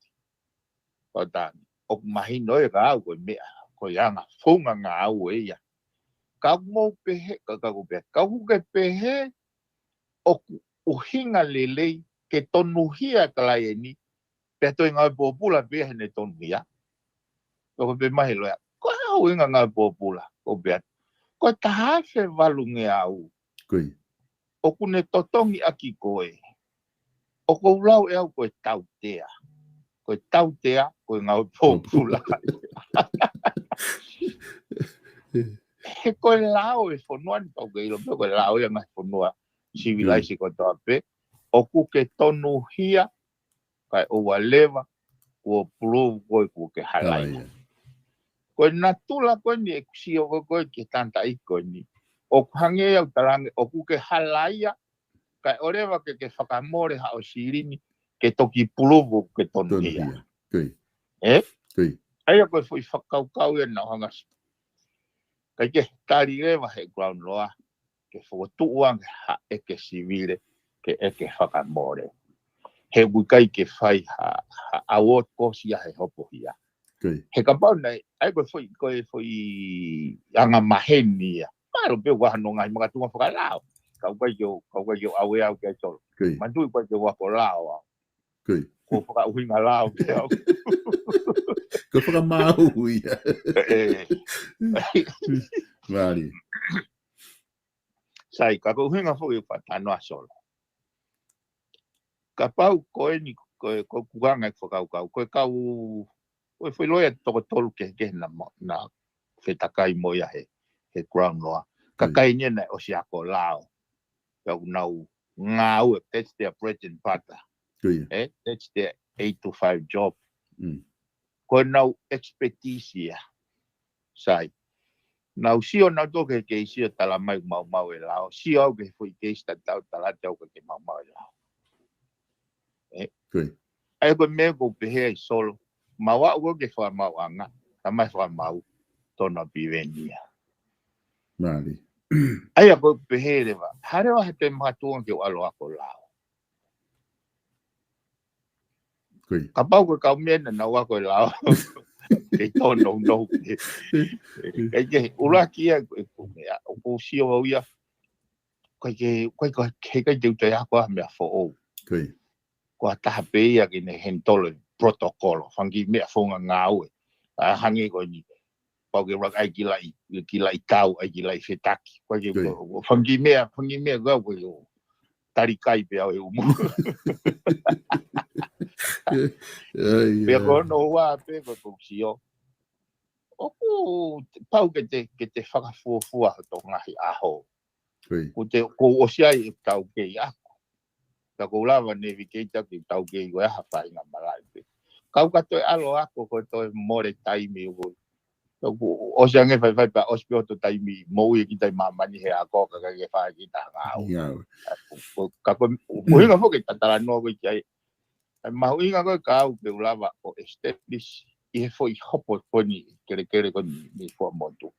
Ko tani. ʻOku mahino ē ka au ko e meʻa, ko e anga founga ngāue ia. Ka ʻoku mou pehē, ka, ka ʻoku pehē, ka ʻoku ke pehē, ʻoku ʻuhinga lelei ke tonuhia e kalaie ni, pea toe ngāue pōpula pē ia heʻene tonuhia. ʻOku pehē mai he loea, ko e hā ʻuhinga ngāue pōpula, ʻoku pehē, ko e taha afe valungeau. Ko ia. ʻOku ne totongi ʻaki koe. ʻOku ou lau ʻe au ko e tautea. Ko e tautea, ko e ngāue pōpula. He ko e lao e fonua ni pau ke ʻilo pē, ko e lao ia ngaahi fonua civilized kotoa pē. ʻOku ke tonuhia, kae ʻoua leva, kuo prove koe kuo ke halaia. Halaia. Ko e natula ko eni ʻeku sio ko ē ko ē ki he tangataʻeiki ko eni. ʻOku hangē au talaange, ʻoku ke halaia, kae ʻoua leva ke ke fakamole haʻo silini, ke toki prove ʻoku ke tonuhia. Tonuhia. Ko ia. Ē? Ko ia. ʻA ia ko e foʻi fakakaukau ia naʻa ku hanga ʻikai ke tali leva he Crown Law, ke fokotuʻu ange ha ʻeke sivile, ke ʻeke fakamole. He ʻoku ʻikai ke fai ha, ha award kosi ia he hopohia. Ko ia. He kapau naʻe, ʻa ia ko e foʻi, ko e foʻi anga maheni ia. Mālō pē ʻoku ʻi ai hono ngaahi makatuʻunga fakalao. Ka ʻoku ʻikai ke u, ka ʻoku ʻikai ke u ʻave au ki ai Solo. Ko ia. Manatuʻi ʻoku ʻikai ke u ako lao au. Ko ia. Ko e fakaʻuhinga lao pē au. Ko e fakamaau ia. Ē. Mālie. Sai, ka ko e ʻuhinga foki ʻoku ou talanoa Solo. Kapau ko eni, ko e, ko e kuonga e fakakaukau, ko e kau, ko e foʻi loea toko tolu kehekehe naʻa ma-, naʻa ku fetakai mo ia he, he Crown Law. Ko ia. Kakai ni naʻe ʻosi ako lao. Pea ʻoku nau ngāue, that's their bread and butter. Ko ia. Ē, that's their eight to five job. Mm. Ko ʻenau expertise ia. Sai. Nau sio nautolu ki he keisi ʻo talamai maumau e lao. Sio au ki he foʻi keisi tatau, tala atu au ʻikai ke maumau e lao. Ē? Ko ia. ʻA ia ko e meʻa ʻoku ou pehē ai Solo. Mau aʻu au ki he fakamaauʻanga, talamai fakamaau, tonu pivenia. Mālie. ʻA ia ʻoku ou pehē leva, hā leva ha toe makatuʻunga ke u ʻalu ʻo ako lao. Ko ia. Kapau ko e kau meʻa naʻa nau ako e lao. Kei tōnounou pē. ʻIkai ke, ʻuluaki ia, ko e, ko e meʻa, ʻoku ou sio au ia. ʻIkai ke, ʻikai ke, ʻikai ke u toe ako ha meʻa foʻou. Ko ia. Ko ha taha pē ia ke ne handle e protocol, fanga kiʻi meʻa founga ngāue. ʻA, hangē ko eni. pau ke ʻuluaki ʻai ki laʻi, ki laʻi tau, ʻai ki laʻi fetaki. Ko e ke, fanga kiʻi meʻa, fanga kiʻi meʻa ko au ko e talikai pē au e umu. Pea ko hono ua pē ko e kou sio. ʻOku pau ke te, ke te fakafuofua hoto ngaahi ʻaho. Ko te, kou ʻosi ai e taukei ako. Ka kou lava navigate ke taukei ko e aha faʻahinga malaʻe pē. Kau ka toe ʻalu ako ko e toe mole taimi ʻoku. ʻOsi ange faifai pea ʻosi pē hoto taimi moʻui ki tai māmani he ako ka ke fai ki ta ngau. Ka ko, ʻuhinga foki e talanoa ko e ki ai. ʻE mahuʻinga ko e kau ke u lava ʻo establish ʻi he foʻi hopo ko eni kelekele ko eni mei Fuaʻamotu.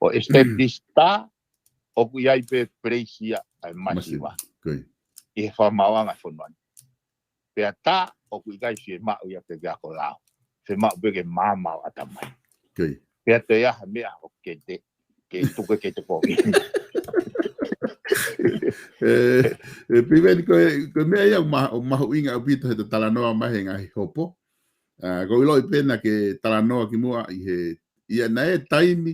ʻO establish tā ʻoku ʻi ai pē place ia ʻa e masiva. ʻI he fakamaauʻanga fonua ni. Pea tā ʻoku ʻikai fiemaʻu ia pē ke ako lao. Fiemaʻu pē ke maama ʻo ʻatamai. Pea toe ʻi ai ha meʻa ʻoku ke te, ke tuku ke te kovi. ʻE, ʻe Piveni ko e, ko e meʻa ia ʻoku ma-, ʻoku mahuʻinga ʻaupito he talanoa mai he ngaahi hopo. ʻA, kou ʻiloʻi pē naʻa ke talanoa ki muʻa ʻi he, ʻi he naʻe taimi,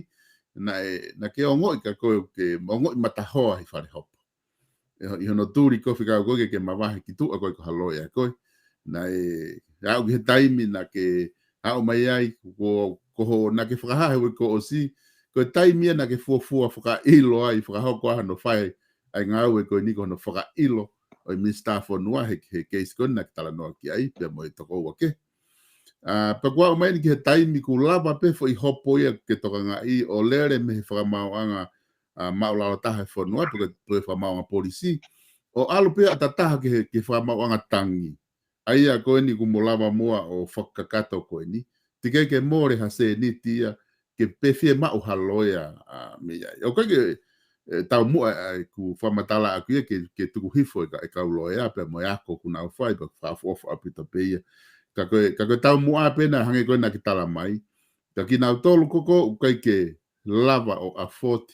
naʻe, naʻa ke ongoʻi ka ko e ke, ongoʻi matahoa ʻi fale hopo. ʻE ho-, ʻi hono tuli kofi kau ko e ke, ke mavahe ki tuʻa ko e ko ha loea ko e. Naʻe, aʻu ki he taimi naʻa ke, aʻu mai ai, ko, ko ho, naʻa ke fakahā he uike kuo ʻosi, ko e taimi ia naʻa ke fuofua fakaʻilo ai, fakahoko ai hono fai, ʻa e ngāue ko eni ko hono fakaʻilo, ʻo e Minisitā Fonua he, he keisi ko eni naʻa ke talanoa ki ai, pea mo e tokoua kehe. ʻA, pea kuo aʻu mai eni ki he taimi kuo lava pē foʻi hopo ia ke tokangaʻi ʻo lele mei he fakamaauʻanga, ʻa, māʻulalo taha e fonua, pe ko e, pe ko e fakamaauʻanga polisi. ʻO ʻalu pē ʻatā taha ki he, ki he fakamaauʻanga tangi. ʻA ia ko eni kuo mo lava muʻa ʻo fakakakato ko eni. Teʻeki ke mole ha sēniti ia, ke pe fiemaʻu ha loea, ʻa, mei ai. ʻOku ʻikai ke, ʻe, taumuʻa, ʻa, ʻeku fakamatala ʻaku ia ke, ke tuku hifo e ka, e kau loea, pea mo e ako ʻoku nau fai, pea fakaʻofoʻofa ʻaupito pē ia. Ka ko e, ka ko e taumuʻa pē naʻe hangē ko e naʻa ke tala mai. Ka kinautolu ko ē ʻoku ʻikai ke lava ʻo afford.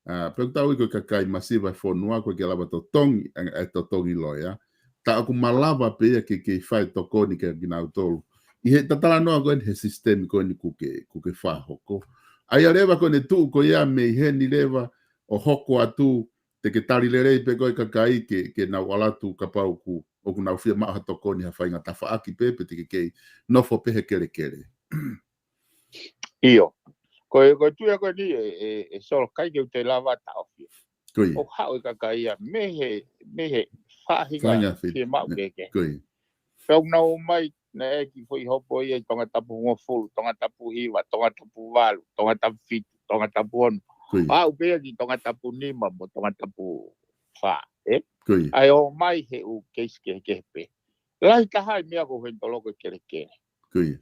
ʻA, pea ʻoku tau ʻi ko e kakai masiva e fonua, ʻoku ʻikai ke lava totongi, ʻa, ʻa e totongi loea. Tā ʻoku malava pē ia ke, ke fai tokoni kia kinautolu. ʻI he talanoa ko eni he sisitemi ko eni kuo ke, kuo ke fakahoko. ʻA ia leva ko eni tuʻu ko ia mei heni leva ʻo hoko atu, te ke tali lelei pē ko e kakai ke, ke nau ʻalu atu kapau ʻoku, ʻoku nau fiemaʻu ha tokoni ha faʻahinga tafaʻaki pē, pe te ke kei nofo pē he kelekele. ʻIo. Ko e, ko e tuʻu ia ko eni ʻe, ʻe, ʻe Solo, ʻikai ke u toe lava taʻofi. ʻO haʻu e kakai ia, mei he, mei he faʻahinga fiemaʻu kehekehe. Pea ʻoku nau ō mai, naʻe ʻi ai e kiʻi foʻi hopo ia ʻi Tongatapu hongofulu, Tongatapu hiva, Tongatapu valu, Tongatapu fitu, Tongatapu ono. Aʻu pē ia ki Tongatapu nima mo Tongatapu fā, ē? ʻA e ō mai he ʻū keisi kehekehe pē. Lahi taha e meʻa ko e heni toloko e kelekele.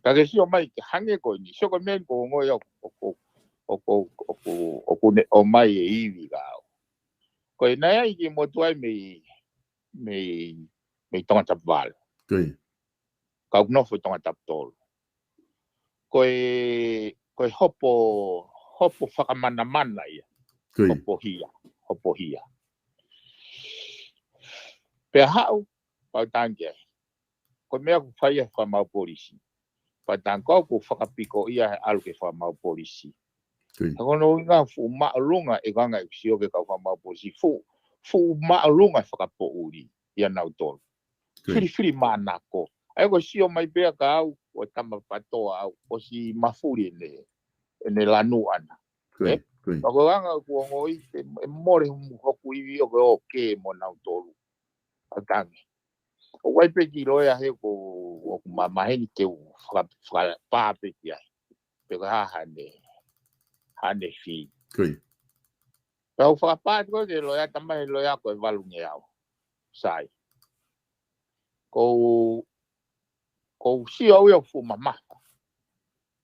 Ka ke sio mai ke hangē ko eni, sio ko e meʻa ko e ongoʻi ʻoku, ʻoku, ʻoku, ʻoku, ʻoku ne ō mai e ivi ka au. Ko e naʻe ʻi ai e kiʻi motuʻa ia mei, mei, mei Tongatapu valu. Ka ʻoku nofo ʻi Tongatapu tolu. Ko e, ko e hopo, hopo fakamanamana ia. Hopo hia, hopo hia. Pea haʻu, pea u tangi ai. Ko e meʻa ʻoku fai ʻe he fakamaau polisi. Pea u tangi ko ē ʻoku fakapiko ia he ʻalu ki he fakamaau polisi. Ka ko hono ʻuhinga fuʻu māʻolunga e anga ʻeku sio ki he kau fakamaau polisi. Fuʻu, fuʻu māʻolunga e fakapoʻuli ia nautolu. Filifili mānako. ʻA ia ko e sio mai pē ia kia au, ko e tama PATOA au, ʻosi mafuli ʻene, ʻene lanu ʻana. Pea ko e anga ʻoku ongoʻi, ʻe, ʻe mole hoku ivi ʻoku ʻokē mo nautolu. Pea u tangi. ʻOku ʻi ai pē kiʻi loea he ʻoku, ʻoku ma-, maheni ke u faka-, fakapā pē ki ai. Pe ko e hā haʻane, haʻane fee. Pea u fakapā atu ko ē ki he loea, tama he loea ko e valungeau. Sai. Ko u, ko u sio au ia ʻoku fuʻu mamafa.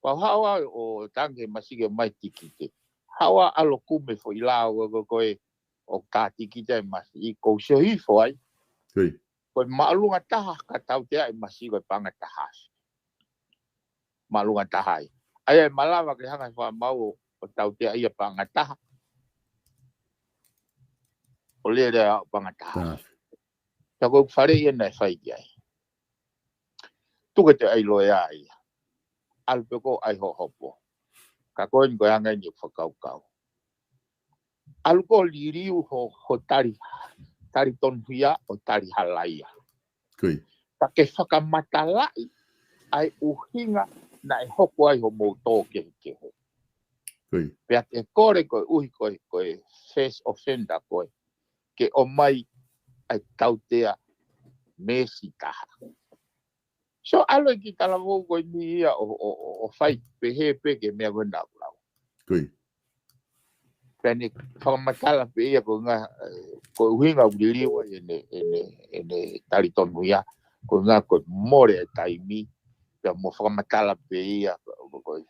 Pea u haʻu au ʻo tangi he masi ke ʻomai tikite. Haʻu au ʻalu ʻo kumi e foʻi lao ko ē, ko ē, ʻoku tā tikite ai masi, ko u sio hifo ai. Ko e māʻolunga taha ka tautea e masi ko e paʻanga taha. Māʻolunga taha ai. ʻA ia ʻe malava ke hanga ʻe he fakamaau ʻo, ʻo tautea ia paʻanga taha. ʻO lele ʻo paʻanga taha. Pea ko ʻeku faleʻi ia naʻe fai ki ai. Tuku e toe ʻai loea ia. ʻAlu pē ko ē ʻai hoʻo hopo. Ka ko eni ko e anga eni ʻeku fakakaukau. ʻAlu ko ē ʻo liliu ho, ho tali, tali tonuhia ʻo tali halaia. Ka ke fakamatalaʻi ʻa e ʻuhinga naʻe hoko ai hoʻomou tō kehekehe. Pea ke kole koeʻuhi ko e, ko e first offender ko ē, ke ʻomai ʻa e tautea mēsi taha. So ʻalu e kiʻi talavou ko eni ia ʻo, ʻo, ʻo, ʻo fai pehē pē ki he meʻa ko ena ʻoku lau. Pea ne fakamatala pē ia ko e ʻuhinga, eh, ko e ʻuhinga ʻoku liliu ai ʻene, ʻene, ʻene tali tonuhia, ko e ʻuhinga ko e mole e taimi, pea mo fakamatala pē ia, ko, ko, ko e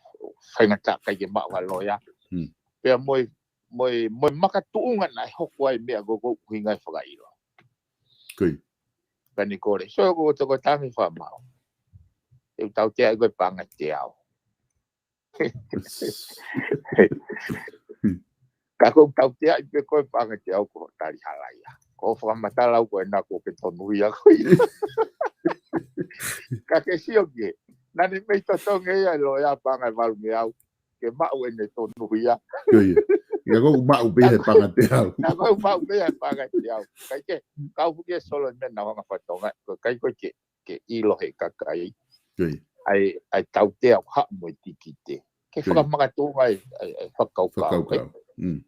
faingataʻa ʻikai ke maʻu ha loea. Pea mo e, mo e, mo e makatuʻunga naʻe hoko ai e meʻa ko ē ʻoku ʻuhinga e fakaʻilo. Pea ne kole, so ko e tokotaha mei Fakamaau. ʻE u tauteaʻi koe paʻanga ʻe teau. Ka ko e tauteaʻi pē koe paʻanga ʻe teau ko e tali halaia. Ko e fakamatala au ko ena ko e tonuhia ko ia. Ka ke sio ki he, naʻa ne mei totongi ia e loea paʻanga ʻe valungeau ke maʻu ʻene tonuhia. Ka ko e maʻu pē he paʻanga ʻe teau. Ka ko e maʻu pē he paʻanga ʻe teau. Kae ke, kau fuke solo e meʻa naʻa ku hanga fakatonga, ko e ʻikai ko e ke, ke ʻilo he kakai. ʻA e, ʻa e tautea ʻoku haʻu mo e tikite. Ke fakamakatuʻunga e, e, e fakakaukau. Fakakaukau.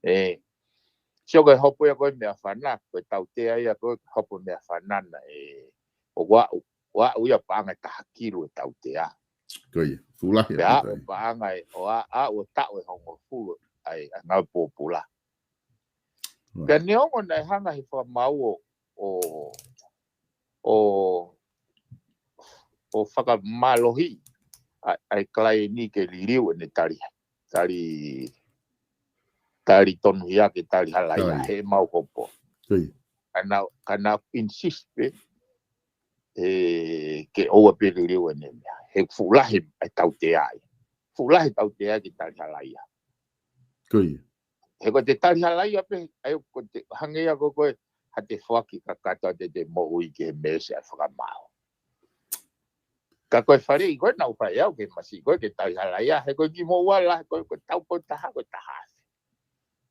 ʻE, sio ko e hopo ia ko e meʻafana, ko e tautea ia ko e hopo meʻafana naʻe, ʻoku aʻu, ʻoku aʻu ia paʻanga ʻe taha kilu e tautea. Pea aʻu paʻanga ʻe, ʻo a, aʻu ʻo taʻu ʻe hongofulu ʻa e, ʻa e ngāue pōpula. Pea neongo naʻe hanga he Fakamaau ʻo, ʻo, ʻo, ʻo fakamālohi ʻa, ʻa e kalaini ke liliu ʻene tali, tali, tali tonuhia ke tali halaia heʻemau hopo. Ka na, ka na insist pē, ʻe, ke ʻoua pē liliu ʻene meʻa. He fuʻu lahi e tautea ai. Fuʻu lahi e tautea ke tali halaia. He ko e te tali halaia pē, ʻa ia ko e te hangē ia ko e, ko e, ha te foaki kakato ʻa e te, te moʻui ki he mēsi ʻa e Fakamaau. Ka ko e faleʻi ko ē naʻa ku fai au ki he masiʻi ko ē ke tali halaia, he ko e kiʻi moʻua lahi ko e, ko e taʻu ko e taha, ko e taha afe.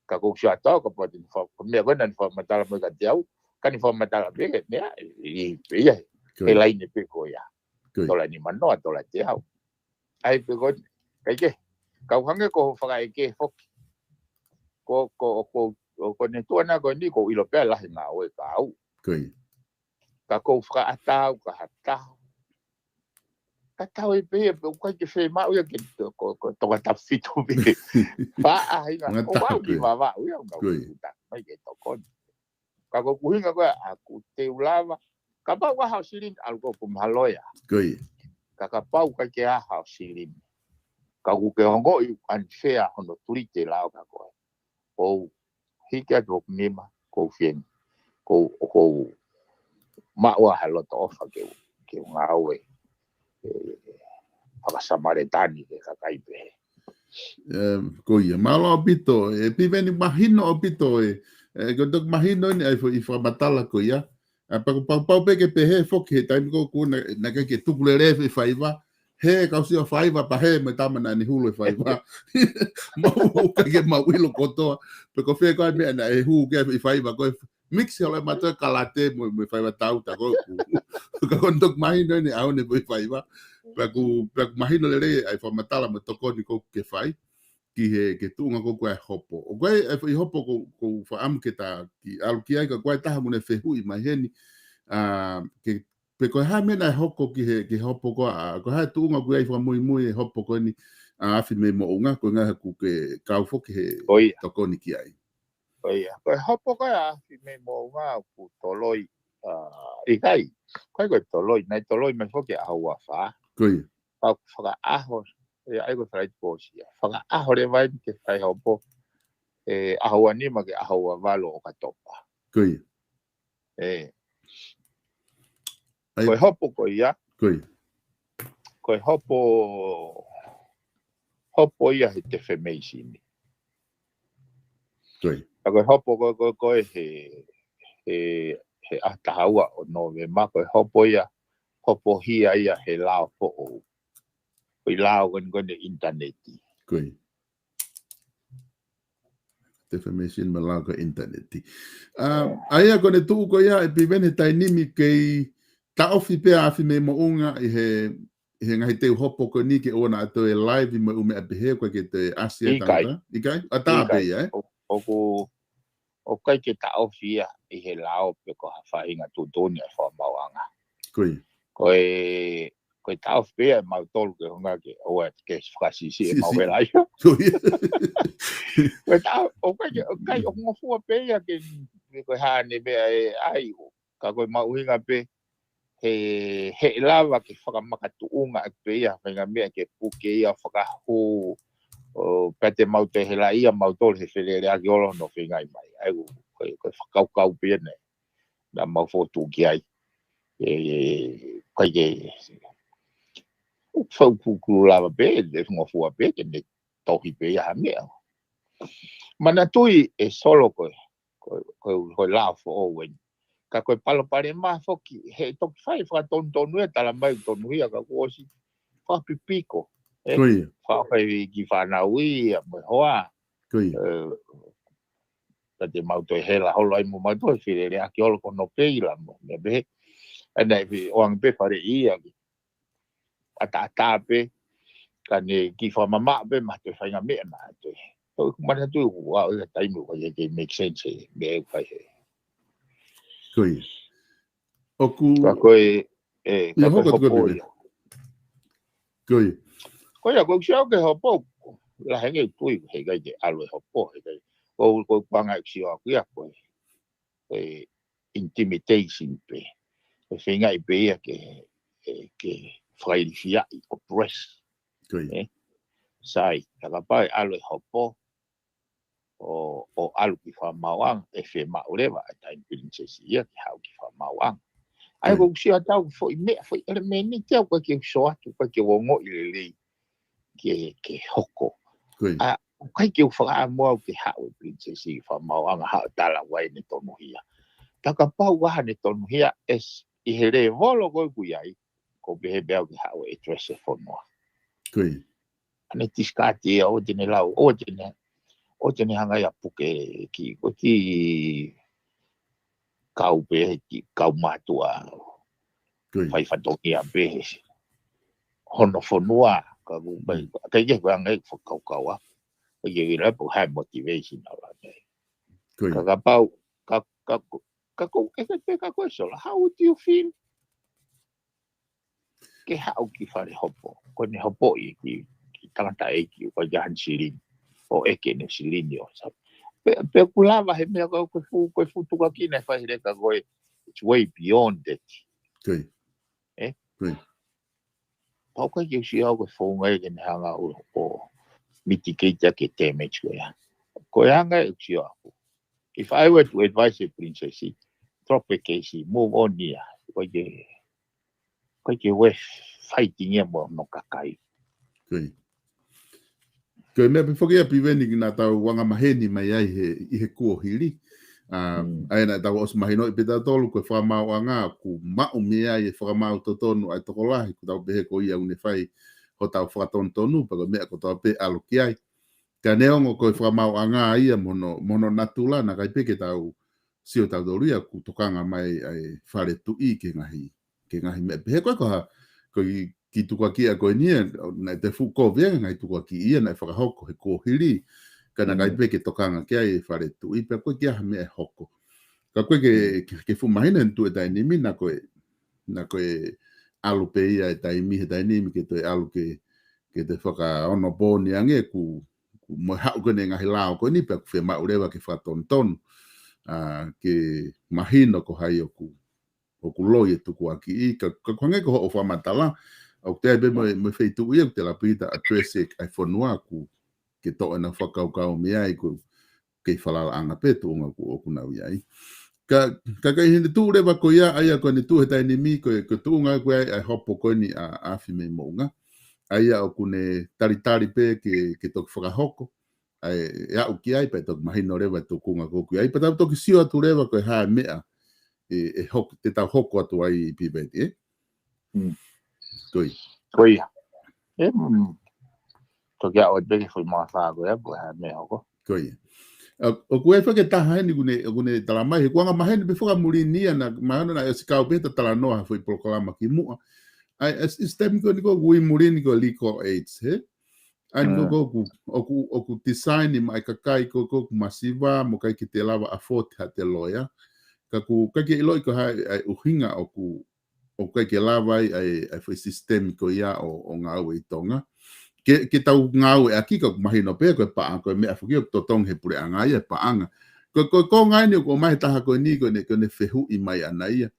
Ka ko u sio atu au kapau te ne fa-, ko e meʻa ko ē naʻa ne fakamatala mo ia kiate au, ka ne fakamatala pē he meʻa, ʻi, ʻi, pē ia, he laine pē ko ia. Tola nimanoa, tola teau. ʻA ia pē ko ē, ʻikai ke, kau hangē ko hoʻo fakaʻeke foki. Ko, ko, ko, ko, ko e tuʻunga ko eni ʻoku ou ʻilo pē ʻa e lahi e ngāue ka au. Ka ko u fakaʻatā au ki ha taha. Ka tau ʻi pē ia, pea ʻoku ʻikai ke fiemaʻu ia ke, ko, ko, ko e tokatafito pē. Faʻahinga, ʻoku ou ʻi Vavaʻu ia, ʻoku ou mai ke tokoni. Ka ko e ʻuhinga ko ē ʻaku te u lava. Kapau ʻoku ʻi ai haʻo silini, ʻalu ko ē ʻo kumi ha loea. Ka kapau ʻoku ʻikai ke ʻi ai haʻo silini, ka ʻoku ke ongoʻi unfair hono treat e lao kia koe, ʻoku ou hiki atu hoku nima, ʻoku ou fie ni, ʻoku ou, ʻoku ou maʻu ha loto ʻofa ke u, ke u ngāue, ʻe, fakasamalitani ki he kakai pehē. Ko ia, mālō ʻaupito, ʻe Piveni, mahino ʻaupito ē, ʻe, ko e toki mahino eni ʻa e foʻi fakamatala ko ia. ʻA, pea ʻoku pau, pau pē ke pehē foki he taimi ko ē ʻoku na, naʻe ʻikai ke tukulelei e foʻi faiva, he kau sio faiva pea hē mo e tama naʻa ne hulu e faiva. Mau, ʻoku ʻikai ke mau ʻilo kotoa pe ko fē ko ā e meʻa naʻe hū ki ai e foʻi faiva ko ē. Mix holo e mātuʻa kalate mo, mo e faiva tauta ko ē. Ka ko e toki mahino eni ʻa ʻene foʻi faiva. Pea ʻoku, pea ʻoku mahino lelei ʻa e fakamatala mo e tokoni ko ē ʻoku ke fai ki he, ki he tuʻunga ko ē ʻoku ʻi ai e hopo. ʻOku ʻi ai e foʻi hopo ʻoku, ʻoku ou fakaʻamu ke ta kiʻi ʻalu ki ai, ka ʻoku ʻi ai e taha ʻoku ne fehuʻi mai heni. ʻA, ke, pe ko e hā e meʻa naʻe hoko ki he, ki he hopo ko ē, ʻa, ko e hā e tuʻunga ʻoku ʻi ai fakamuimui e hopo ko eni, ʻa, Afi mei Moʻunga, ko e ʻuhinga he ʻoku ke kau foki he tokoni ki ai. Ko ia, ko e hopo ko ē ʻa Afi mei Moʻunga ʻoku toloi, ʻa, ʻikai. ʻIkai ko e toloi, naʻe toloi mai foki ʻaho ua fā. Ko ia. Pea ʻoku fakaʻaho, ʻe, ʻa ia ko e Falaite kuo ʻosi ia. Fakaʻaho leva eni ke fai hopo, ʻe, ʻaho ua nima ki he ʻaho ua valu ʻo ʻOkatopa. Ko ia. ʻE. ʻA ia ko e hopo ko ia. Ko ia. Ko e hopo, hopo ia he defamation. Ko ia. ʻA ia ko e hopo ko, ko, ko e he, he, he ʻaho taha ua ʻo Nōvema, ko e hopo ia, hopo hia ia he lao foʻou. Ko e lao ko eni ko eni ʻinitaneti. Ko ia. Defamation mo e lao ko e ʻinitaneti. ʻA, ʻa ia ko ʻene tuʻu ko ia ʻe Piveni he taimi ni kei taʻofi pē ʻa Afi mei Moʻunga ʻi he, ʻi he ngaahi teu hopo ko eni ke ʻoua naʻa toe live mo e ʻū meʻa pehē ko e ke toe ʻasi ai ʻIkai. tangata. ʻIkai? ʻA tā pē ʻIkai. ia, ē? ʻO, ʻoku, ʻoku ʻikai ke taʻofi ia ʻi he lao pe ko ha faʻahinga tuʻutuʻuni ʻa e fakamaauʻanga. Ko ia. Ko e, ko e taʻofi pē ia ʻe mautolu ke hunga ke, ʻoua ke fakasiʻisiʻi ʻemau Siʻisiʻi. hela ia. Ko ia. Ko e taʻo-, ʻoku ʻikai ke, ʻoku ʻikai ʻoku ngofua pē ia ke, ke ko e hā ʻene meʻa ʻe ʻai, ka ko e mahuʻinga pē, he, he lava ke fakamakatuʻunga ʻaki pē ia, faʻahinga meʻa ke puke ia, fakahū, ʻo, pea te mau toe hela ia, mautolu he feleleʻaki ʻo hono feingaʻi mai. ʻA ia, ko e, ko e fakakaukau pē ia naʻa mau fokotuʻu ki ai. ʻE, ʻikai ke, ʻoku fau kukulu lava pē, ʻe ngofua pē, ke ne tohi pē ia ha meʻa. Manatuʻi ʻe Solo ko e, ko e, ko e, ko e lao foʻou eni. Ka ko e palopalema foki, he toki fai fakatonutonu ia, tala mai tonuhia ka kuo ʻosi fakapipiko. ʻE, Ko ia. fakafai ki fānau ia, mo e hoa. Ko ia. ʻE, ka te mau toe hela holo ai mo mau toe feleleʻaki holo ko hono pei la mo, meʻa pehē. ʻE, naʻe fi-, ʻoange pē faleʻi ia ki ʻataʻatā pē, ka ne kiʻi fakamamaʻo pē, ma toe faʻahinga meʻa naʻa toe. Ko e manatuʻi ʻoku ʻi ai e taimi ʻoku ʻikai ke make sense he meʻa ʻoku fai he. Ko ia. ʻOku Ka ko e, ʻe, Ia, ka ko e hoko atu ko e hopo Piveni. ia. Ko ia. Ko ia, ko e sio ke hopo, la henge tui, he ʻikai ke ʻalu e hopo, he ʻikai. Ko, ko e panga e sio aku ia, ko e, ko e intimidation pē. Ko e feingaʻi pē ia ke, ke, ke fakailifiaʻi, oppress. Ko ia. ʻE? Sai, ka kapau ʻe ʻalu e hopo, ʻo, ʻo ʻalu ki fakamaauʻanga, ʻe fiemaʻu leva ʻa e taimi Pilinisesi ia ke haʻu ki fakamaauʻanga. ʻA ia Ko ia. ko e sio atu au foʻi meʻa, foʻi ʻelemēniti au ʻoku ʻikai ke u sio atu, ʻoku ʻikai ke u ongoʻi lelei ke, ke hoko. Ko ia. ʻA, ʻoku ʻikai ke u fakaʻamu au ke haʻu e Pilinisesi ki fakamaauʻanga haʻu tala ʻoku ʻi ai ʻene tonuhia. Ka kapau ʻoku ʻi ai haʻane tonuhia ʻe s-, ʻi he lēvolo ko ē ʻoku ʻi ai, ʻoku pehē pē au ke haʻu ʻo address e fonua. Ko ia. ʻAne tisikati ia ʻoua te ne lau, ʻoua te ne, ʻoua te ne hanga ia puke ki, ko e kiʻi kau pē, kiʻi kau mātuʻa Ko ia. fai fatongia pē he hono fonua, ka ku mai, Mm. ʻikai ke ko e anga e fakakaukau a. ʻIkai ke ʻilo pe ko e hā e motivation ʻa la nei. Ko ia. Ka kapau, ka, ka, ka ko e, ka ko e Solo, how would you feel? Ke haʻu ki fale hopo, ko ʻene hopoʻi ki, ki tangataʻeiki, ko e ʻi ai haʻane silini, ʻo ʻeke ʻene silini ʻo sa. Pe, pe ʻoku lava he meʻa ko e, ko e fuʻu, ko e fuʻu tukuakiʻi naʻe fai he leka ko ē, it's way beyond that. Ko ia. ʻE? Ko ia. Pau ʻikai ke u sio au ko e founga ia ke ne hanga ʻo, ʻo mitigate ʻaki e damage ko ia. Ko e anga ia ʻeku sio au. If I were to advise a princess, drop a case, move on ia. ʻIkai ke, ʻikai ke worth fighting ia mo hono kakai. Ko ia. Ko e meʻa pē foki ia Piveni naʻa tau anga maheni mai ai he, ʻi he kuohili. ʻA, Mm. ʻa ia naʻa tau ʻosi mahinoʻi pē tautolu ko e fakamaauʻanga ʻoku maʻu mei ai e fakamaau totonu ʻa e tokolahi, ʻoku tau pehē ko ia ʻoku ne fai hotau fakatonutonu, pea ko e meʻa kotoa pē ʻalu ki ai. Ka neongo ko e fakamaauʻanga ia mo hono, mo hono natula, naʻe ʻikai pē ke tau sio tautolu ia ʻoku tokanga mai ʻa e fale tuʻi ki he ngaahi, ki he ngaahi meʻa pehē ko ē ko ha, ko e kiʻi tukuakiʻi ko eni ia, naʻe toe fuʻu kovi e ngaahi tukuakiʻi ia naʻe fakahoko he kuohili, ka naʻe ʻikai Mm. pē ke tokanga ki ai e fale tuʻi, pea ʻoku ʻikai ke ʻi ai ha meʻa ʻe hoko. Ka ʻoku ʻikai ke, Mm. ke, ke fuʻu mahino ʻene tuʻu e taimi ni, naʻa ko e, naʻa ko e ʻalu pē ia e taimi, he taimi ke toe ʻalu ke, ke toe fakaonopōni ange ʻoku, ʻoku mo e haʻu ko eni e ngaahi lao ko eni pea ʻoku fiemaʻu leva ke fakatonutonu, ʻa, ke mahino ko hai ʻoku, ʻoku loi e tukuakiʻi, ka, ka ʻoku hangē ko hoʻo fakamatala, ʻoku ʻi ai pē mo e, mo e feituʻu ia ʻoku te lava pē ke ta address e, ʻa e fonua ʻoku ke toʻo ʻena fakakaukau mei ai ʻoku kei falalaʻanga pē tuʻunga ʻoku, ʻoku nau ʻi ai. Ka, ka, ka ʻi heʻene tuʻu leva ko ia, ʻa ia ko ʻene tuʻu he taimi ni, ko e, ko e tuʻunga ko ia ʻa e hopo ko eni ʻa, ʻa Afi mei Moʻunga. ʻA ia ʻoku ne talitali pē ke, ke toki fakahoko. ʻA e, ʻe aʻu ki ai, pea toki mahino leva e tuʻunga ko ē ʻoku ʻi ai. Pea tau toki sio atu leva ko e hā e meʻa, ʻe, ʻe hoko, te tau hoko atu ai Piveni, ē? Mm. Ko ia. Ko ia. ʻE, mm. Toki aʻu atu pē ki he foʻi mafā ko ia, ko e hā e meʻa hoko. Ko ia. ʻOku ʻi ai foki e taha heni ʻoku ne, ʻoku ne talamai, he kuo anga maheni pē fakamuli ni ia naʻa, mahalo naʻe ʻosi kau pē he talanoa ha foʻi polokalama kimuʻa. ʻA e, ʻa e system ko eni ʻoku ui muli ni ko e legal aids, he? ʻA eni ko ē ʻoku, ʻoku, ʻoku design maʻa e kakai ko ē ʻoku masiva mo ʻikai ke te lava afford haʻate loea. Ka ʻoku ʻikai ke ʻiloʻi ko e hā ʻa e ʻuhinga ʻoku ʻoku ʻikai ke lava ai ʻa e, ʻa e foʻi system ko ia ʻo, ʻo ngāue ʻi Tonga. Ke, ke tau ngāueʻaki ka ʻoku mahino pē ko e paʻanga, ko e meʻa foki ʻoku totongi he puleʻanga ia e paʻanga. Ko, ko, ko e ngaahi ʻeni ʻoku ʻomai he taha ko eni, ko ʻene, ko ʻene fehuʻi mai ʻana ia.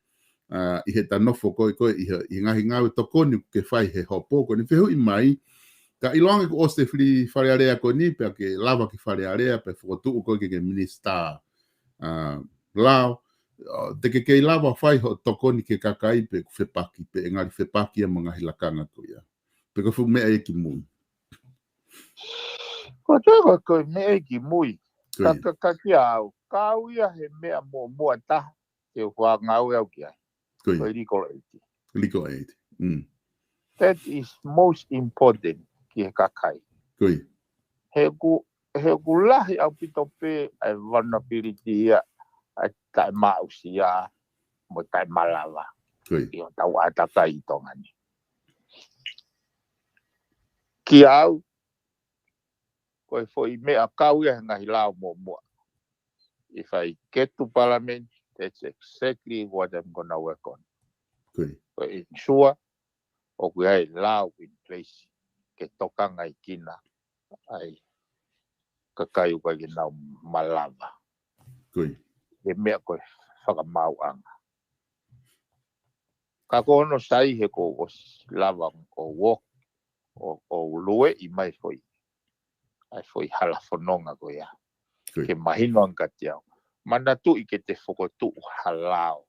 ʻA, ʻi heʻeta nofo ko ē, ko ē, ʻi he, ʻi he ngaahi ngāue tokoni ʻoku ke fai he hopo, ko ʻene fehuʻi mai. Ka ʻiloange kuo ʻosi e fili Fale Alea ko eni, pea ke lava ki Fale Alea, pea fokotuʻu koe ke, ke minisitā, ʻa, lao, ʻo, te ke kei lava fai hoʻo tokoni ki he kakai pe ʻoku fepaki, pe ʻe ngali fepaki ia mo e ngaahi lakanga ko ia. Pe ko e fuʻu meʻa ia ki mui. Ko e toe ko, ko e meʻa ia ki mui. Ko ia. Ka, ka, ka kiate au, kau ia he meʻa muʻomuʻa taha, ke u fakangāue au ki ai. Ko ia. Ko e legal aid. Legal aid. Mm. That is most important ki he kakai. Ko ia. He ʻoku, he ʻoku lahi ʻaupito pē ʻa e vulnerability ia ʻa e taʻemaʻusia mo e taʻemalava. Ko ia. ʻI hotau ʻātakai ʻi Tonga ni. Kiate au, ko e foʻi meʻa kau ia he ngaahi lao muʻomuʻa. If I get to parliament, that's exactly what I'm gonna work on. Ko ia. Ko e ensure ʻoku ʻi ai e lao in place ke tokangaʻi kinaua ʻa e kakai ʻoku ʻikai ke nau malava. Ko ia. He meʻa ko e fakamaauʻanga. Ka ko hono sai he kuo ʻosi lava ʻo walk, ʻo, ʻo lueʻi mai foʻi, ʻa e foʻi hala fononga ko ia. Ko ia. Ke mahino ange kiate au. Manatuʻi ke te fokotuʻu ha lao,